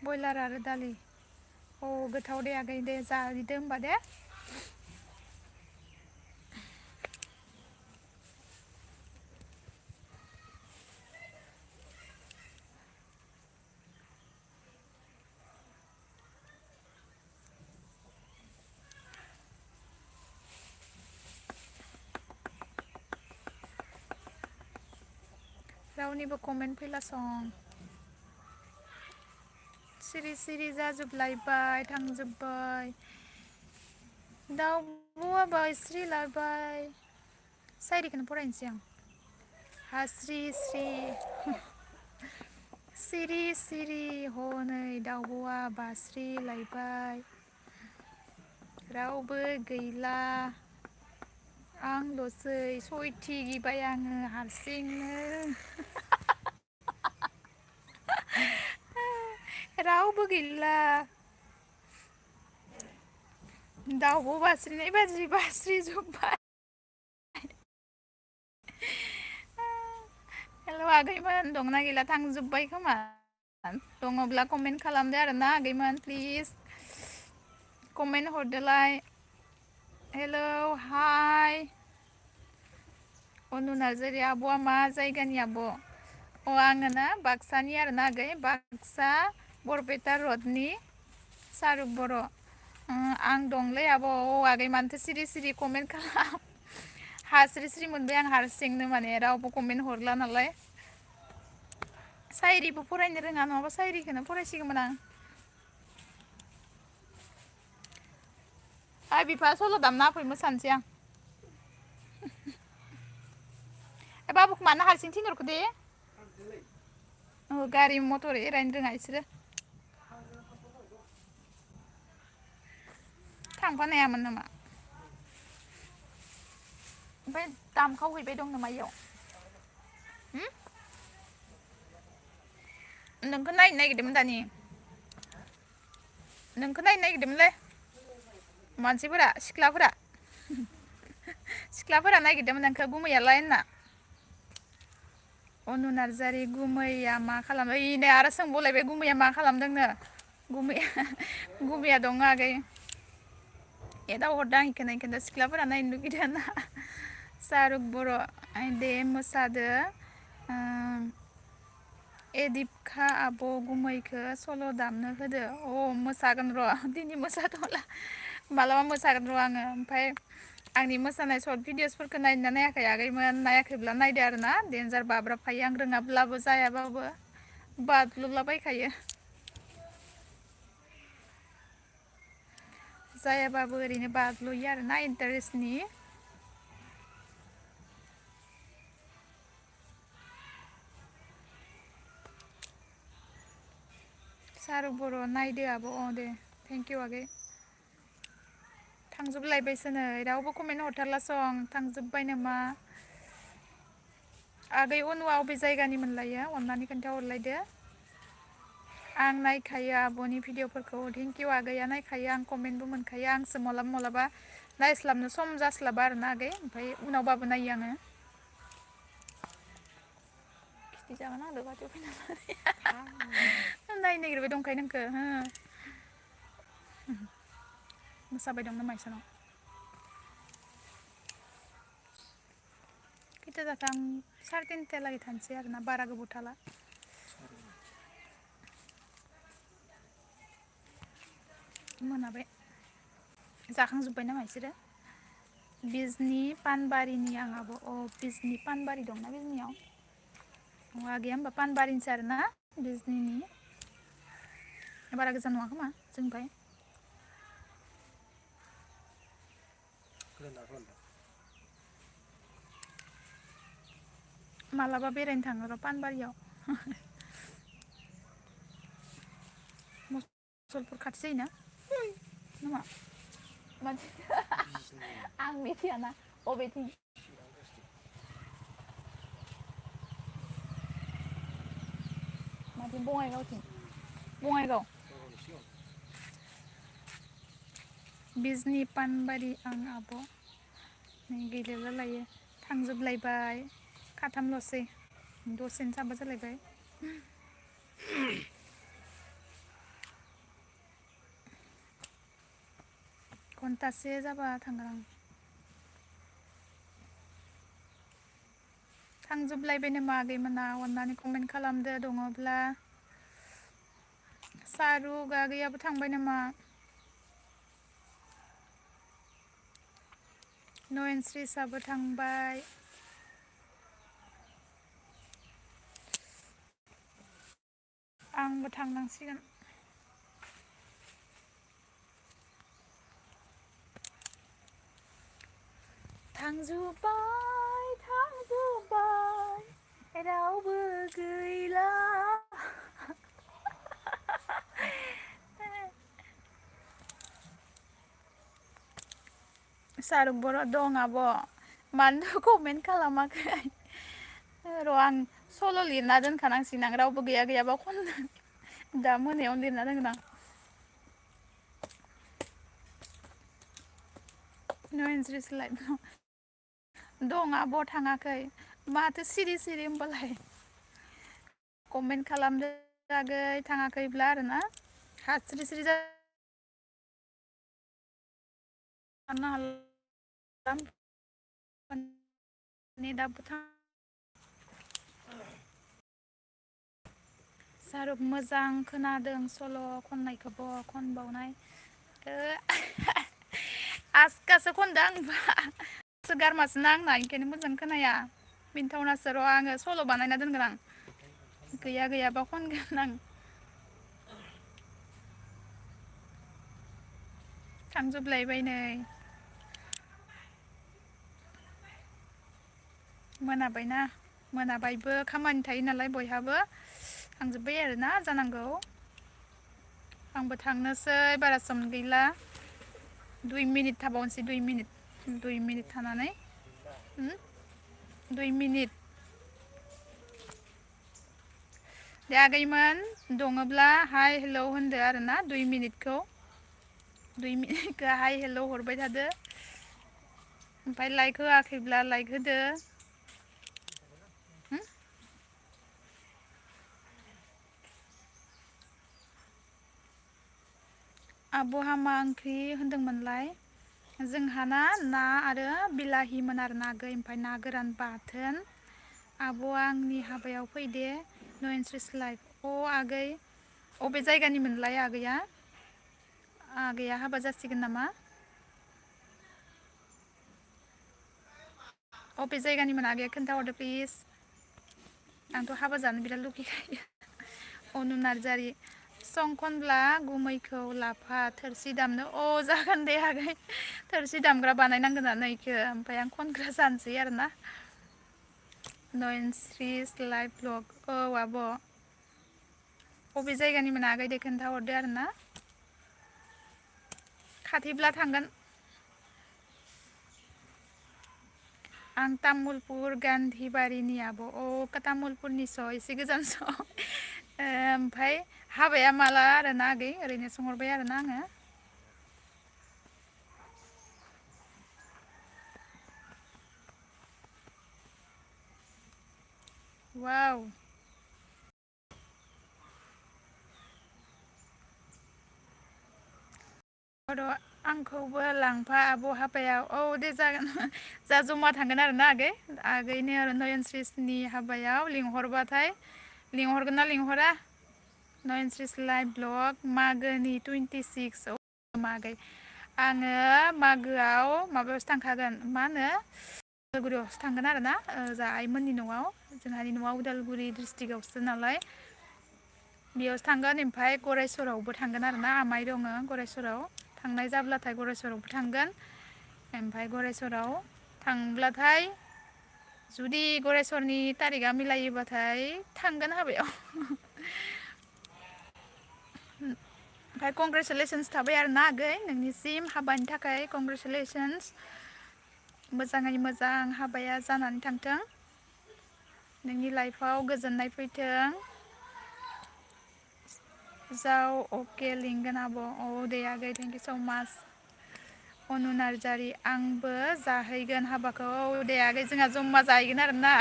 बयलार आरो दालि औ गोथाव दे आगै दे जाहैदो होमबा दे रावनिबो कमेन्ट फैलासं सिरि सिरि जाजोबलायबाय थांजोब्बाय दाउब'आ बायस्रि लाबाय सायरिखौनो फरायनोसै आं हास्रि स्रि सिरि सिरि हनै दाउब'आ बास्रि लायबाय रावबो गैला आंल'सै सयथि गिबाय आङो हारसिंनो रावबो गैला दाउब' बास्रिनाय बाजि बास्रिजोब्बाय हेल' आगैमोन दंना गैला थांजोब्बाय खोमा दङब्ला कमेन्ट खालामदो आरोना आगैमोन प्लिज कमेन्ट हरदोलाय हेलौ हाय अनु नार्जारि आब'आ मा जायगानि आब' अ आङो ना बाक्सानि आरोना आगै बाक्सा बरपेटा रडनि सारुक बर' आं दंलै आब' औ आगै मानोथो सिरि सिरि कमेन्ट खालाम हास्रि स्रि मोनबाय आं हारसिंनो माने रावबो कमेन्ट हरला नालाय सायरिबो फरायनो रोङा नङाबा सायरिखौनो फरायसिगौमोन आं आइ बिफा सल' दामना होफै मोसानोसै आं बाबुखौ मानो हारसिं थिनहरखो दे गारि मटर एरायनो रोङा इसोरो थांफानो हायामोन नामा ओमफ्राय दामखावहैबाय दं नामा इयाव नोंखौ नायनो नागिरदोंमोन दानि नोंखौ नायनो नागिरदोंमोनलै मानसिफोरा सिख्लाफोरा सिख्लाफोरा नागिरदोंमोन नोंखौ गुमैयालाय होनना अनु नार्जारि गुमैया मा खालामो इनो आरो सोंबावलायबाय गुमैया मा खालामदोंनो गुमैया दङ आगै एदाव हरदां इखोनो सिख्लाफोरा नायनो लुगैदों ना सारुक बर' दे मोसादो एदिपखा आब' गुमैखो सल' दामनो होदो मोसागोन र' दिनै मोसाथ'ला मालाबा मोसागोन र' आङो ओमफ्राय आंनि मोसानाय सर्ट भिडिअसफोरखौ नायना नायाखै आगैमोन नायाखैब्ला नायदो आरो ना देन्जार बाब्राबखायो आं रोङाब्लाबो जायाबाबो बाज्ल'लाबायखायो जायाबाबो ओरैनो बाज्ल'यो आरोना इन्टारेस्टनि सारुक बर' नायदो आब' दे थेंकिउ आगै थांजोबलायबायसोनो रावबो कमेन्ट हरथारलासं थांजोब्बाय नामा आगै अनुआ अबे जायगानि मोनलायो अननानै खोन्थाहरलायदो आं नायखायो आब'नि भिडिअफोरखौ थेंकिउ आगैया नायखायो आं कमेन्टबो मोनखायो आंसो मालाबा नायस्लाबनो सम जास्लाबा आरोना आगै ओमफ्राय उनावबाबो नायो आङो खिथि जागोन आं खाथियाव फैनानै नायनो नागिरबाय दंखायो नोंखो हो मोसाबाय दं नामा इसानाव खैथा जाखो आं 3:30 लागै थानोसै आरोना बारा गोबाव थाला मोनाबाय जाखांजोब्बाय नामा बिसोरो बिजनि पानबारिनि आं आब' बिजनि पानबारि दंना बिजनियाव आगैया होमबा पानबारिनिसो आरोना बिजनिनि बारा गोजान नङा खोमा जोंनिफ्राय मालाबा बेरायनो थाङो र' पानबारियाव मुसलपुर खाथि जायोना नामा मानसि आं मिथियाना अबेथिं माथिं बङाइगाव बिजनि पानबारि आं आब' नै गैलायला लायो थांजोबलायबाय खाथामल'सै दसेनो साबा जालायबाय घन्टासे जाबा थांगोन आं थांजोबलायबाय नामा आगैमोना अननानै कमेन्ट खालामदो दङब्ला सारुक आगैयाबो थांबाय नामा नयनस्रिसाबो थांबाय आंबो थांनांसिगोन थांजोब्बाय रावबो गैला सारुक बर' दं आब' मानो कमेन्ट खालामाखै र' आं सल' लिरना दोनखानांसिगोन आं रावबो गैयाबा खननो दा मोनायावनो लिरना दोनगोन आं नयनस्रिसोलाय दं आब' थाङाखै माथो सिरि होमबालाय कमेन्ट खालामदो आगै थाङाखैब्ला आरोना हास्रि सारुक मोजां खोनादों सल' खननायखौबो खनबावनाय आसखासो खनदों आंबा गारमासो नांना ओंखायनो मोजां खोनाया मिन्थावनासो र' आङो सल' बानायना दोनगोन आं गैयाबा खनगोन आं थांजोबलायबाय नै मोनाबायबो खामानि थायो नालाय बयहाबो थांजोब्बाय आरोना जानांगौ आंबो थांनोसै बारा सम गैला 2 मिनिट थाबावनोसै 2 मिनिट थानानै 2 मिनिट दे आगैमोन दङब्ला हाय हेलौ होनदो आरोना 2 मिनिटखौ हाय हेलौ हरबाय थादो ओमफ्राय लाइक होआखैब्ला लाइक होदो। आब'हा मा ओंख्रि होनदोंमोनलाय? जोंहाना ना आरो बिलाहिमोन आरो ना आगै, ओमफ्राय ना गोरान बाथोन। आब'आ आंनि हाबायाव फैदे नयनस्रिस लाइफ। आगै अबे जायगानि मोनलाय आगैया? आगैया हाबा जासिगोन नामा? अबे जायगानिमोन आगैया खोन्थाहरदो प्लिज। आंथ' हाबा जानो बिराद लुगैखायो। अनु नार्जारि सं खनब्ला गुमैखौ लाफा थोरसि दामनो। जागोन दे आगै, थोरसि दामग्रा बानायनांगोनानो इखो, ओमफ्राय आं खनग्रा जानोसै आरोना। नयनस्रिस लाइभ ब्लग। आब' अबे जायगानिमोन आगै दे खोन्थाहरदो आरोना। खाथिब्ला थांगोन। आं तामुलपुर गान्धीबारिनि आब'। तामुलपुरनिस' एसे गोजानस'। ओमफ्राय हाबाया माला आरोना आगै? ओरैनो सोंहरबाय आरोना आङो। वाव। आंखौबो लांफा आब' हाबायाव। दे जागोन। जा जमा थांगोन आरोना आगै। आगैनि आरो नयनस्रिसनि हाबायाव लिंहरबाथाय लिंहरगोन ना लिंहरा? नयनस्रिस लाइभ ब्लग मागोनि 26 आगै। आङो मागोआव माबायावसो थांखागोन, मा होनो उदालगुरियावसो थांगोन आरोना, जा आइमोननि न'आव। जोंहानि न'आ उदालगुरि डिस्ट्रिक्टआवसो नालाय बेयावसो थांगोन। ओमफ्राय गरेस्वरावबो थांगोन आरोना, आमाइ दङ गरेस्वराव। थांनाय जाब्लाथाय गरेस्वरावबो थांगोन। ओमफ्राय गरेस्वराव थांब्लाथाय जुदि गरेस्वरनि तारिकआ मिलायोबाथाय थांगोन हाबायाव। ओमफ्राय कंग्रेसुलेसन्स थाबाय आरोना आगै, नोंनिसिम हाबानि थाखाय कंग्रेसुलेसन्स। मोजाङै मोजां हाबाया जानानै थांथों, नोंनि लाइफआव गोजोननाय फैथों। अके लिंगोन आब'। दे आगै, थेंक इउ स' माच। अनु नार्जारि आंबो जाहैगोन हाबाखौ। दे आगै, जोंहा जमा जाहैगोन आरोना।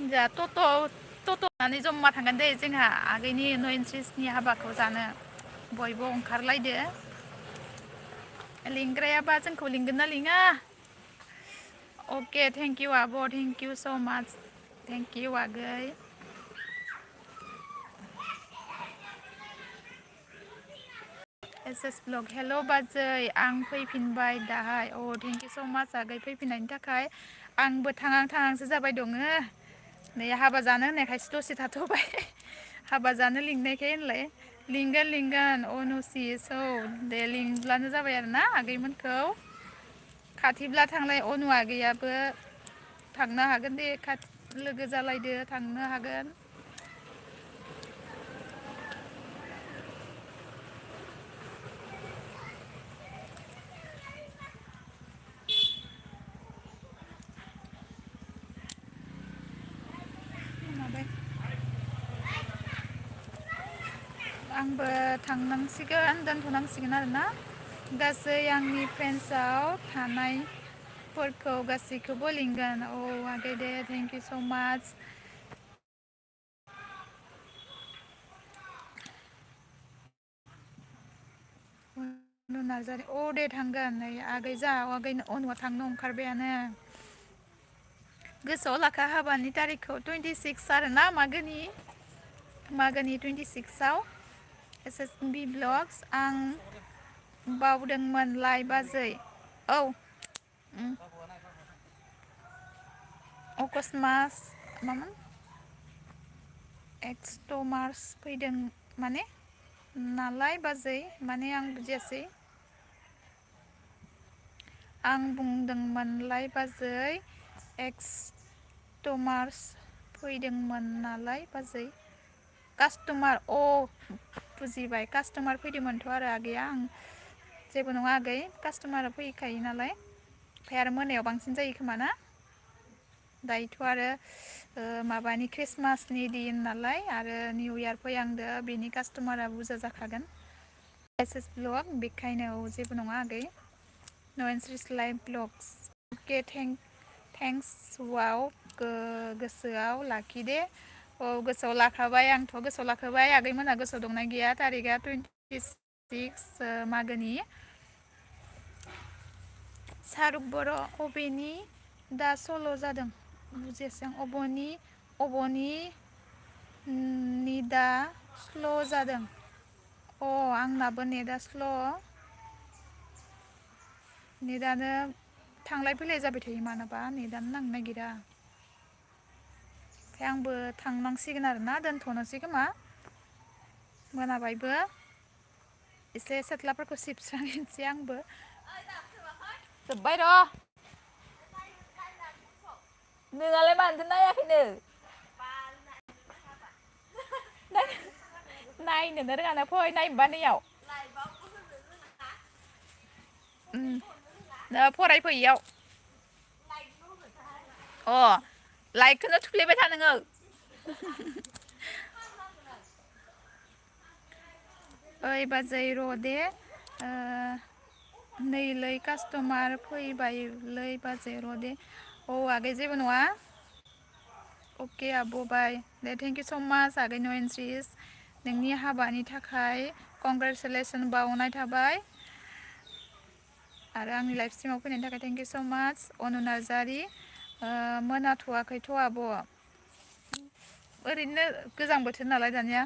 जोंहा टट' लानानै जमा थांगोन दे जोंहा आगैनि नयनस्रिसनि हाबाखौ जानो। बयबो ओंखारलायदो। लिंग्रायाबा जोंखौ लिंगोन ना लिङा? अके, थेंक इउ आब', थेंक इउ स' माच। थेंक इउ आगै। ब्लग हेल' बाजै, आं फैफिनबाय दाहाय। थेंक इउ स' माच आगै फैफिननायनि थाखाय। आंबो थांहां थांहांसो जाबाय दङ। नै हाबा जानो होननायखायसो दसे थाथ'बाय। हाबा जानो लिंनायखाय होनलाय। लिंगोन अनुसिस। दे लिंब्लानो जाबाय आरोना आगैमोनखौ। खाथिब्ला थांलाय अनु आगैयाबो थांनो हागोन दे, लोगो जालायदो थांनो हागोन। आंबो थांनांसिगोन, दोनथ'नांसिगोन आरोना। गासै आंनि फ्रेन्ड्सआव थानायफोरखौ गासैखौबो लिंगोन। आगै दे, थेंक इउ स' माच। अनु नार्जारि दे थांगोन। नै आगै आगै अनुआ थांनो ओंखारबायानो। गोसोआव लाखा हाबानि तारिखखौ 26 आरोना मागोनि 26आव। बि ब्लग्स। आं बावदोंमोनलाय बाजै। अगस्ट मामोन? मार्च फैदों माने नालाय बाजै, माने आं बुजियासै। आं बुंदोंमोनलाय बाजै मार्च फैदोंमोन नालाय बाजै। कास्टमार बुजिबाय, कास्टमार फैदोंमोनथ' आरो आगैया। आं जेबो नङा आगै, कास्टमारा फैखायो नालाय। ओमफ्राय आरो मोनायाव बांसिन जायो खोमा ना? दायोथ' आरो माबानि ख्रिस्टमासनि दिन नालाय, आरो निउ इयार फैहांदो, बेनि कास्टमारा बुरजा जाखागोन। ब्लग बेखायनो जेबो नङा आगै। No answers live blogs. Okay, thanks. Wow, गोसोआव लाखि दे. औ गोसोआव लाखाबाय आंथ' गोसोआव लाखाबाय आगैमोना गोसोआव दंना गैया तारिखआ 26 मागोनि सारुक बर' अबेनि दा सल' जादों बुजियासै आं अबनि निदा स्ल' जादों आंनाबो नेदा स्ल' नेदानो थांलाय फैलाय जाबाय थायो मानोबा नेदानो नांनो नागिरा ओमफ्राय आंबो थांनांसिगोन आरोना दोनथ'नोसै खोमा मोनाबायबो एसे सेथ्लाफोरखौ सिबस्रांनोसै आंबो जोब्बाय र' नोंहालाय मानोथो नायाखैनो नायनोनो रोङाना फै नायनोबा नैयाव फरायफै इयाव लाइकखौनो थुफ्लेबाय था नोङो ओइ बाजै र' दे नैलै कास्टमार फैबायलै बाजै र' दे आगै जेबो नङा अके आब' बाय दे थेंक इउ स' माच आगै नो एन्ट्रिस नोंनि हाबानि थाखाय कंग्रेचुलेसन बावनाय थाबाय आरो आंनि लाइफ स्ट्रिमाव फैनायनि थाखाय थेंक इउ स' माच अनु नार्जारि मोनाथ'वाखैथ' आब' ओरैनो गोजां बोथोर नालाय दानिया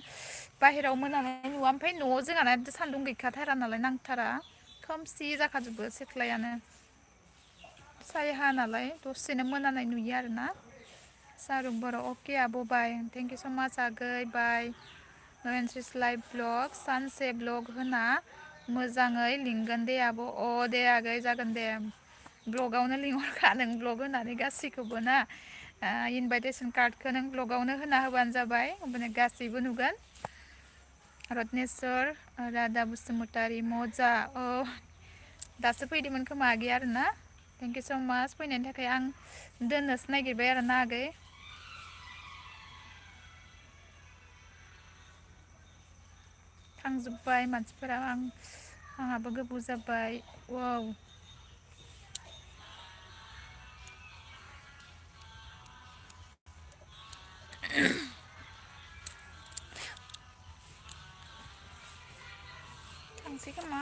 बाहेराव मोनानाय नुवा ओमफ्राय न'आव जोंहाना सान्दुं गैखाथारा नालाय नांथारा खोमसि जाखाजोबो सिथ्लायानो सायहा नालाय दसेनो मोनानाय नुयो आरोना सारुक बर' अके आब' बाय थेंक इउ स' माच आगै बाय नो एन्ट्रिस लाइभ ब्लग सानसे ब्लग होना मोजाङै लिंगोन दे आब' दे आगै जागोन दे ब्लगावनो लिंहरखा नों ब्लग होनानै गासैखौबो ना इनभाइटेसन कार्डखौ नों ब्लगावनो होना होबानो जाबाय होमबानो गासैबो नुगोन रत्नेस्वर राधा बसुमतारी मजा दासो फैदोंमोन खोमा आगैया आरोना थेंक इउ स' माच फैनायनि थाखाय आं दोननोसो नागिरबाय आरोना आगै थांजोब्बाय मानसिफोरा आंहाबो गोबाव जाबाय थांसै खोमा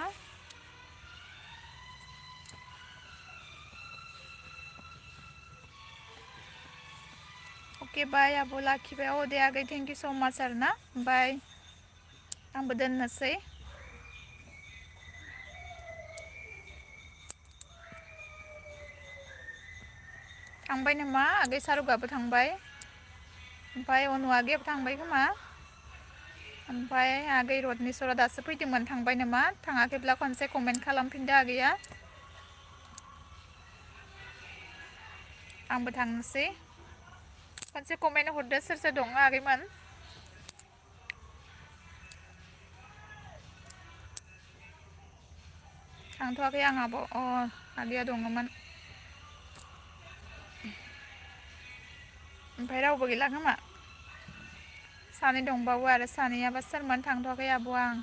अके बाय आब' लाखिबाय दे आगै थेंक इउ स' माच आरोना बाय आंबो दोननोसै थांबाय नामा आगै सारुगाबो थांबाय ओमफ्राय अनु आगैयाबो थांबाय खोमा ओमफ्राय आगै रत्नेस्वरा दासो फैदोंमोन थांबाय नामा थाङाखैब्ला खनसे कमेन्ट खालामफिनदो आगैया आंबो थांनोसै खनसे कमेन्ट हरदो सोर सोर दङ आगैमोन थांथ'वाखै आंहाबो आगैया दङमोन ओमफ्राय रावबो गैला खोमा सानै दंबावो आरो सानैयाबा सोरमोन थांथ'वाखै आब' आं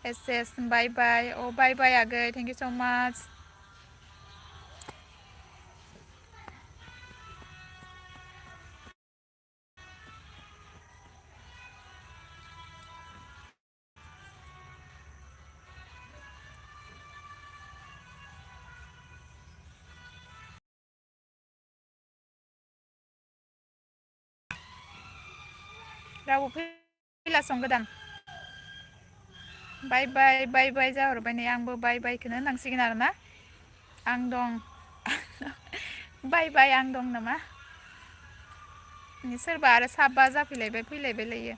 एस बाय बाय बाय बाय आगै थेंक इउ स' माच रावबो फैला सं गोदान बाय बाय बाय बाय जाहरबाय नै आंबो बाय बायखौनो होननांसिगोन आरोना आं दं बाय बाय आं दं नामा सोरबा आरो साबा जाफैलायबाय फैलायबायलायो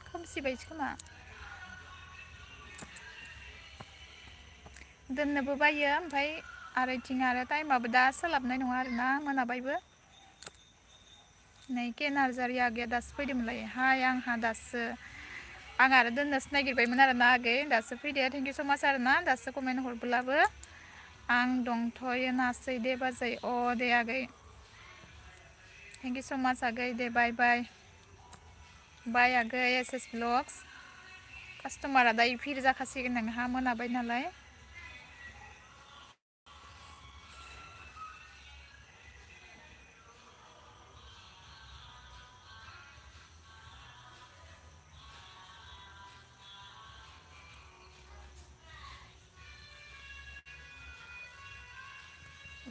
खोमसिबायसो खोमा दोननोबो बायो ओमफ्राय आरो इथिं आरो टाइमाबो दा सोलाबनाय नङा आरोना मोनाबायबो नै के नार्जारि आगैया दासो फैदोंमोनलाय आंहा दासो आं आरो दोननोसो नागिरबायमोन आरोना आगै दासो फैदो थेंक इउ स' माच आरोना दासो कमेन्ट हरब्लाबो आं दंथ'यो नासै दे बाजै दे आगै थेंक इउ स' माच आगै दे बाय बाय बाय आगै एस ब्लग्स कास्टमारा दायो फिर जाखासिगोन नोंहा मोनाबाय नालाय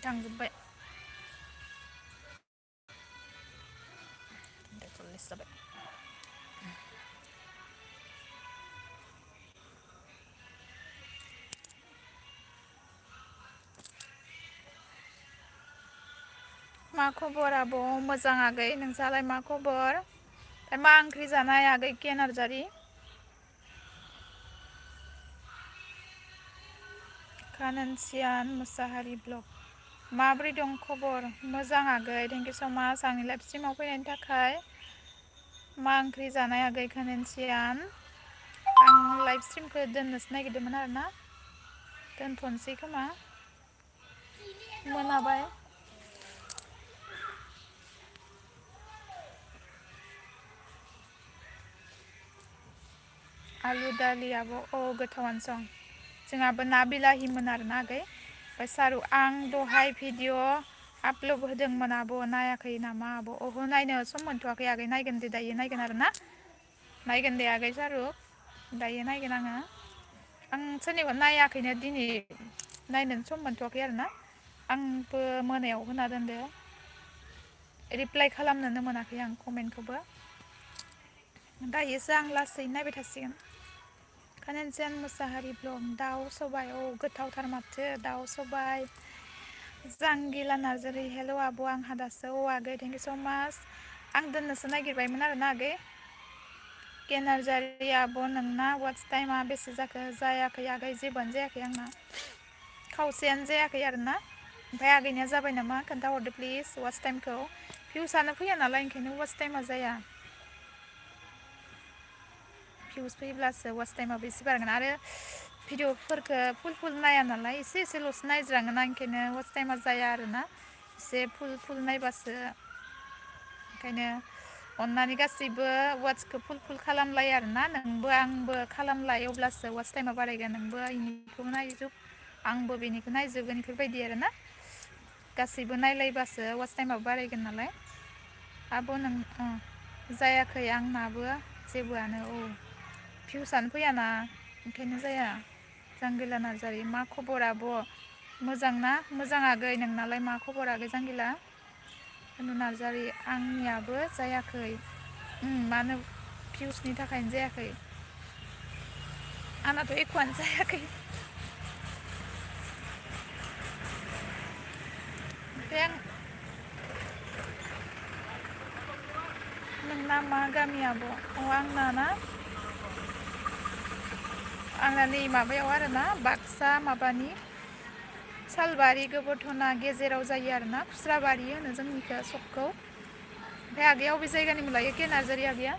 थांजोब्बाय 40 जाबाय मा खबर आब' मोजां आगै नोंसालाय मा खबर मा ओंख्रि जानाय आगै के नार्जारि कानन्सियान मुसाहारि ब्लग माब्रै दं खबर मोजां आगै थेंक इउ स' माच आंनि लाइभ स्ट्रिमाव फैनायनि थाखाय मा ओंख्रि जानाय आगै कानन्सियान आं लाइभ स्ट्रिमखौ दोननोसो नागिरदोंमोन आरोना दोनथ'नोसै खोमा मोनाबाय आलु दालि आब' गोथावानो सं जोंहाबो ना बिलाहिमोन आरोना आगै ओमफ्राय सारु आं दहाय भिडिअ' आपल'ड होदोंमोन आब' नायाखै नामा आब' ओहो नायनो सम मोनथ'वाखै आगै नायगोन दे दायो नायगोन आरोना नायगोन दे आगै सारु दायो नायगोन आङो आं सोरनिबा नायाखैनो दिनै नायनोनो सम मोनथ'वाखै आरोना आंबो मोनायाव होना दोनदो रिप्लाइ खालामनोनो मोनाखै आं कमेन्टखौबो दायोसो आं लासै नायबाय थासिगोन कानन्सियान मुसाहारि ब्लग दाउ सबाय गोथावथार माथो दाउ सबाय जांगिला नार्जारि हेल' आब' आंहा दासो आगै थेंक इउ स' माच आं दोननोसो नागिरबायमोन आरोना आगै के नार्जारि आब' नोंना वाट्स टाइमा बेसे जाखो जायाखै आगै जेबोआनो जायाखै आंना खावसेयानो जायाखै आरोना ओमफ्राय आगैनिया जाबाय नामा खोन्थाहरदो प्लिज वाट्स टाइमखौ भिउसआनो फैया नालाय ओंखायनो वाट्स टाइमा जाया भिउस फैब्लासो वाट्स टाइमाबो एसे बारायगोन आरो भिडिअफोरखौ फुल नाया नालाय एसे एसेल'सो नायज्राङोना ओंखायनो वाट्स टाइमा जाया आरोना एसे फुल नायबासो ओंखायनो अन्नानै गासैबो वाट्सखौ फुल खालामलाय आरोना नोंबो आंबो खालामलाय अब्लासो वाट्स टाइमा बारायगोन नोंबो इनिखौ नायजोब आंबो बेनिखौ नायजोबगोन बेफोरबायदि आरोना गासैबो नायलायबासो वाट्स टाइमाबो बारायगोन नालाय आब' नों जायाखै आंनाबो जेबोआनो भिउसआनो फैयाना ओंखायनो जाया जांगिला नार्जारि मा खबर आब' मोजां ना मोजां आगै नोंनालाय मा खबर आगै जांगिला अनु नार्जारि आंनियाबो जायाखै मानो भिउसनि थाखायनो जायाखै आंनाथ' एख'आनो जायाखै ओमफ्राय नोंना मा गामि आब' आंना नै माबायाव आरोना बाक्सा माबानि सालबारि गोबोरधना गेजेराव जायो आरोना खुस्राबारि होनो जोंनिखौ सकखौ ओमफ्राय आगैया अबे जायगानिमोन लायो के नार्जारि आगैया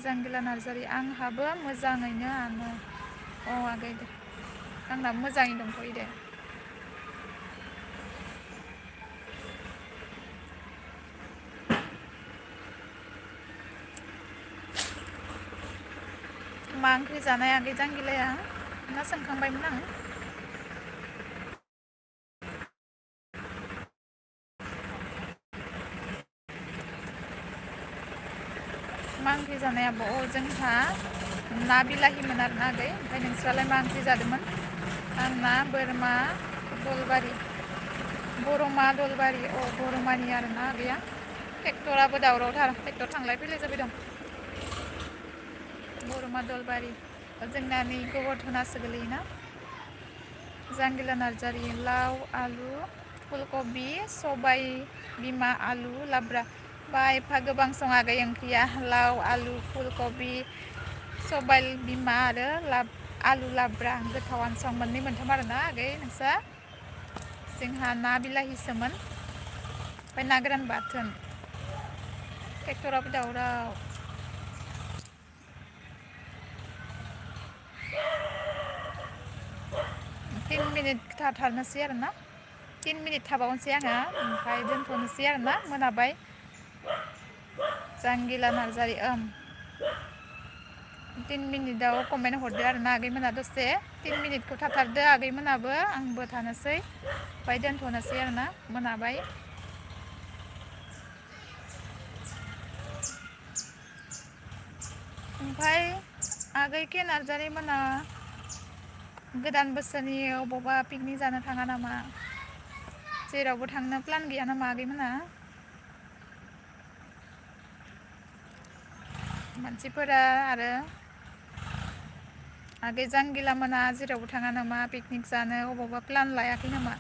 जांगिला नार्जारि आंहाबो मोजाङैनो आनो आगै दे आंनाबो मोजाङैनो दंथ'यो दे मा ओंख्रि जानाय आगै जांगिलाया ना सोंखांबायमोन आं मा ओंख्रि जानाय आब' जोंहा ना बिलाहिमोन आरोना आगै ओमफ्राय नोंस्रालाय मा ओंख्रि जादोंमोन आंना बोरमा दलबारि बर'मा दलबारि बर'मानि आरोना आगैया ट्रेक्टराबो दावरावथार ट्रेक्टर थांलाय फैलाय जाबाय दं बर'मा दलबारि जोंना नै गोबोरधनासो गोलैयोना जांगिला नार्जारि लाव आलु फुलकबि सबाय बिमा आलु लाब्रा बा एफा गोबां सं आगै ओंख्रिया लाव आलु फुलकबि सबाय बिमा आरो आलु लाब्रा गोथावानो सं मोननै मोनथाम आरोना आगै नोंस्रा जोंहा ना बिलाहिसोमोन ओमफ्राय ना गोरान बाथोन ट्रेक्टराबो दावराव 10 मिनिट थाथारनोसै आरोना 10 मिनिट थाबावनोसै आङो ओमफ्राय दोनथ'नोसै आरोना मोनाबाय जांगिला नार्जारि 3 मिनिटआव कमेन्ट हरदो आरो ना आगैमोना दसे 3 मिनिटखौ थाथारदो आगैमोनाबो आंबो थानोसै ओमफ्राय दोनथ'नोसै आरो ना मोनाबाय ओमफ्राय आगै के नार्जारि मोना गोदान बोसोरनि अबावबा पिकनिक जानो थाङा नामा जेरावबो थांनो प्लान गैया नामा आगैमोना मानसिफोरा आरो आगै जांगिला मोना जेरावबो थाङा नामा पिकनिक जानो अबावबा प्लान लायाखै नामा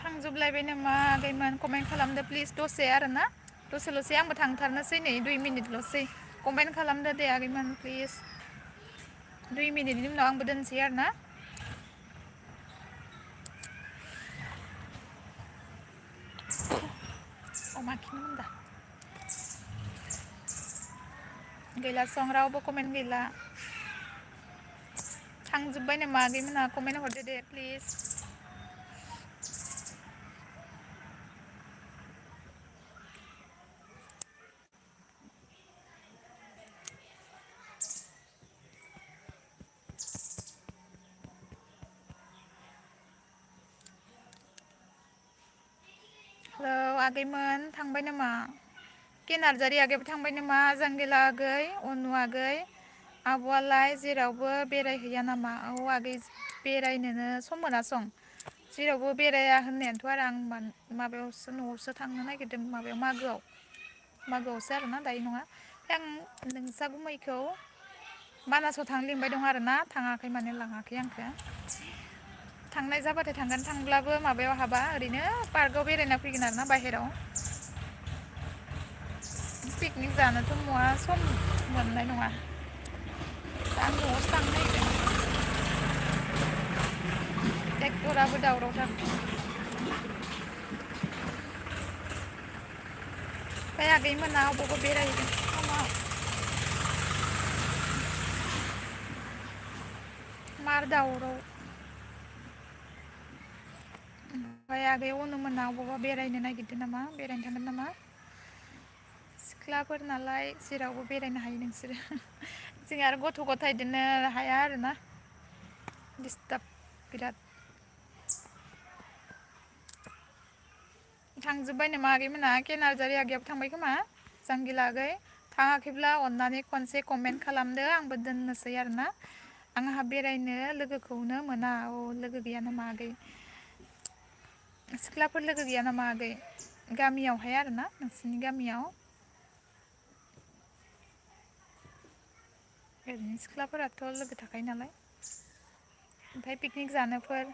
थांजोबलायबाय नामा आगैमोन कमेन्ट खालामदो प्लिज दसे आरो ना दसेल'सै आंबो थांथारनोसै नै 2 मिनिटल'सै कमेन्ट खालामदो दे आगैमोन प्लिज 2 मिनिटनि उनाव आंबो दोनसै आरो ना अमा खिनो गैला सं रावबो कमेन्ट गैला थांजोब्बाय नामा आगैमोना कमेन्ट हरदो दे प्लिज हेलौ आगैमोन थांबाय नामा के नार्जारि आगैबो थांबाय नामा जांगिला आगै अनु आगै आब'आलाय जेरावबो बेरायहैया नामा औ आगै बेरायनोनो सम मोनासं जेरावबो बेराया होननायानोथ' आरो आं माबायावसो न'आवसो थांनो नागिरदों माबायाव मागोआवसो आरोना दायो नङा आं नोंसा गुमैखौ मानासाव थांनो लिंबाय दं आरो ना थाङाखै माने लाङाखै आंखौ थांनाय जाबाथाय थांगोन थांब्लाबो माबायाव हाबा ओरैनो पार्कआव बेरायना फैगोन आरो ना बाहेराव पिकनिक जानोथ' महा सम मोननाय नङा दा आं न'आवसो थांनो नागिरदों ट्रेक्टराबो दावरावथार ओमफ्राय आगैमोना अबावबा बेरायहैगोन समाव मार दावराव ओमफ्राय आगै अनु मोना अबावबा बेरायनो नागिरदों नामा बेरायनो थांगोन नामा सिख्लाफोर नालाय जेरावबो बेरायनो हायो नोंसोरो जों आरो गथ' गथायदोनो हाया आरोना दिस्टार्ब बिराद थांजोब्बाय नामा आगैमोना के नार्जारि आगैयाबो थांबाय खोमा जांगिला आगै थाङाखैब्ला अननानै खनसे कमेन्ट खालामदो आंबो दोननोसै आरोना आंहा बेरायनो लोगोखौनो मोना औ लोगो गैया नामा आगै सिख्लाफोर लोगो गैया नामा आगै गामियावहाय आरोना नोंसोरनि गामियाव ओरैनो सिख्लाफोराथ' लोगो थाखायो नालाय ओमफ्राय पिकनिक जानोफोर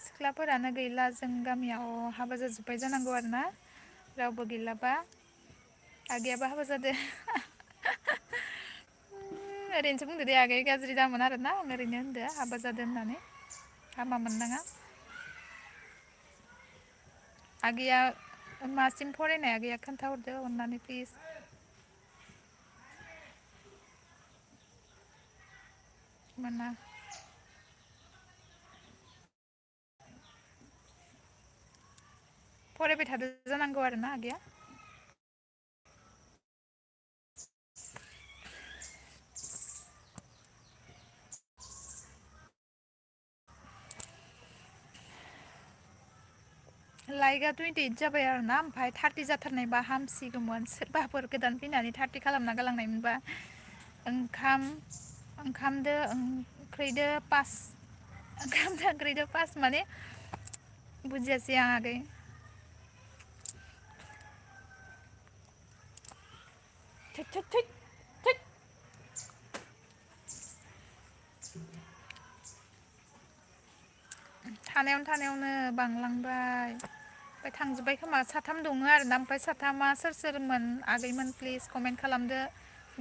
सिख्लाफोरानो गैला जों गामियाव हाबा जाजोब्बाय जानांगौ आरोना रावबो गैलाबा आगैयाबो हाबा जादो ओरैनोसो बुंदो दे आगै गाज्रि दामोन आरोना आं ओरैनो होनदो हाबा जादों होननानै हामा मोननाङा आगैया मासिम फरायनाय आगैया खोन्थाहरदो अननानै प्लिज मोना फरायबाय थादो जानांगौ आरोना आगैया लाइकआ 28 जाबाय आरो ना ओमफ्राय 30 जाथारनायबा हामसिगौमोन सोरबाफोर गोदान फैनानै 30 खालामना गालांनायमोनबा ओंखामदो ओंख्रैदो पास माने बुजियासै आं आगै थैद थैद थैद थैद थानायावनो बांलांबाय ओमफ्राय थांजोब्बाय खोमा साथाम दङ आरोना ओमफ्राय साथामा सोर सोरमोन आगैमोन प्लिज कमेन्ट खालामदो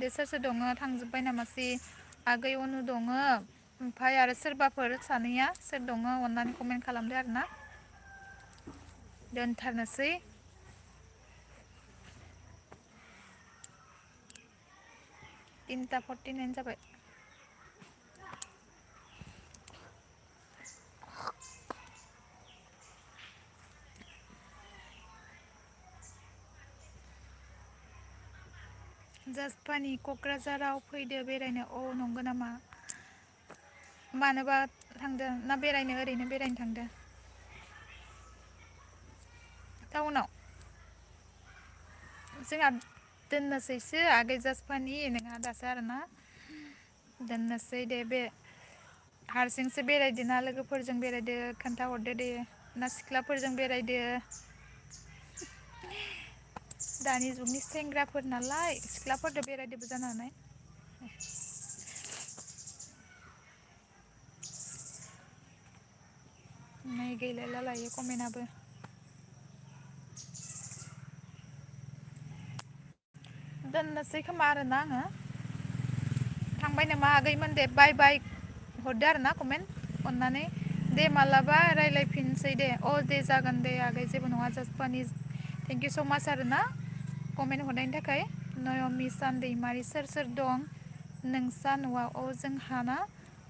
दे सोर सोर दङ थांजोब्बाय नामासि आगै अनु दङ ओमफ्राय आरो सोरबाफोर सानैया सोर दङ अननानै कमेन्ट खालामदो आरोना दोनथारनोसै 3:49 जाबाय। जास्पानि क'क्राझाराव फैदो बेरायनो। अ नंगौ नामा? मानोबा थांदों ना बेरायनो ओरैनो बेरायनो थांदों? टाउनाव जोंहा दोननोसैसो आगै जास्पानि नोंहा दासो आरोना दोननोसै दे बे हारसिंसो बेरायदो ना लोगोफोरजों बेरायदो खोन्थाहरदो दे ना सिख्लाफोरजों बेरायदो दानि जुगनि सेंग्राफोर नालाय सिख्लाफोरदो बेरायदोबो जानो हानाय। नै गैलायला लायो कमेन्टआबो। दोननोसै खोमा आरोना आङो थांबाय नामा आगैमोन दे बाय बाय हरदो आरो ना कमेन्ट अननानै दे मालाबा रायज्लायफिनसै दे अ दे जागोन दे आगै जेबो नङा जास्पानि थेंक इउ स' माच आरोना कमेन्ट हरनायनि थाखाय। नयमि सान दैमारि सोर सोर दं नोंसा न'आव? अ जोंहाना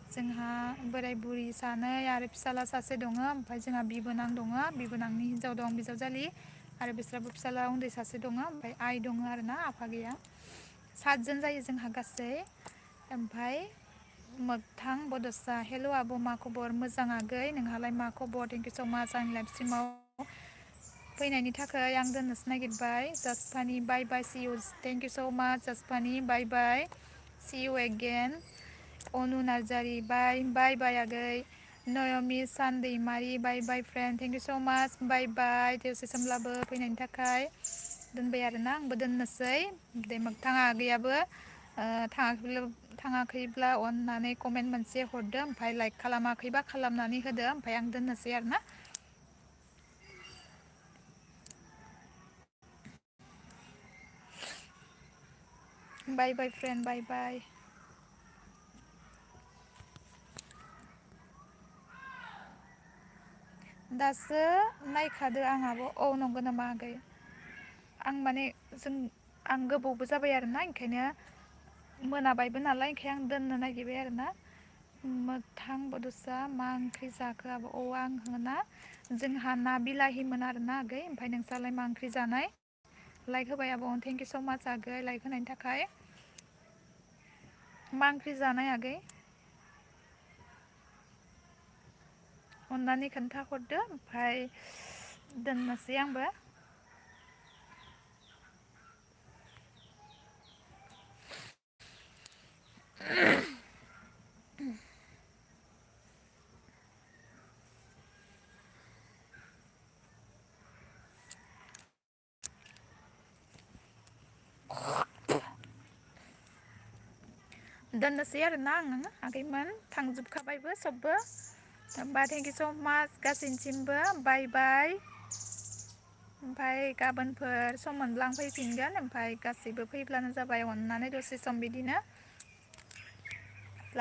जोंहा बोराय बुरि सानै आरो फिसाला सासे दङ ओमफ्राय जोंहा बिबोनां दङ बिबोनांनि हिनजाव दं बिजावजालि आरो बिस्राबो फिसाला उन्दै सासे दङ ओमफ्राय आइ दङ आरोना आफा गैया। 7 जोन जायो जोंहा गासै। ओमफ्राय मोगथां बड'सा हेल' आब' मा खबर? मोजां आगै नोंहालाय मा खबर? थेंक इउ स' माच आंनि लाइभ स्ट्रिमाव फैनायनि थाखाय आं दोननोसो नागिरबाय जास्पानि बाय बाय सि इउ थेंक इउ स' माच जास्पानि बाय बाय सि इउ एगेन। अनु नार्जारि बाय बाय बाय आगै। नयमि सान दैमारि बाय बाय फ्रेन्ड थेंक इउ स' माच बाय बाय दसे समब्लाबो फैनायनि थाखाय दोनबाय आरोना आंबो दोननोसै दे मोगथाङा आगैयाबो थाङाखैब्ला अननानै कमेन्ट मोनसे हरदो ओमफ्राय लाइक खालामाखैबा खालामनानै होदो ओमफ्राय आं दोननोसै आरोना। बाय बाय फ्रेन्ड बाय बाय। दासो नायखादो आंहाबो औ नंगौ नामा आगै आं माने आं गोबावबो जाबाय आरोना ओंखायनो मोनाबायबो नालाय ओंखायनो आं दोननो नागिरबाय आरोना। मोगथां बड'सा मा ओंख्रि जाखो आब'? अ आं ना जोंहा ना बिलाहिमोन आरोना आगै ओमफ्राय नोंस्रालाय मा ओंख्रि जानाय? लाइक होबाय आब' थेंक इउ स' माच आगै लाइक होनायनि थाखाय। मा ओंख्रि जानाय आगै? अननानै खोन्थाहरदो ओमफ्राय दोननोसै आंबो। दोननोसै आरोना आङो आगैमोन थांजोबखाबायबो सबबो होमबा थेंक इउ स' माच गासैनिसिमबो बाय बाय। ओमफ्राय गाबोनफोर सम मोनब्ला आं फैफिनगोन ओमफ्राय गासैबो फैब्लानो जाबाय अननानै दसे सम बिदिनो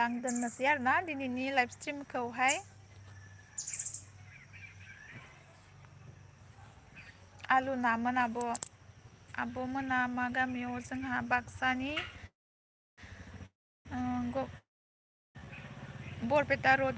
आं दोननोसै आरोना दिनैनि लाइभ स्ट्रिमखौहाय। आलु नामोन आब' मोना मा गामियाव? जोंहा बाक्सानि बरपेटा रड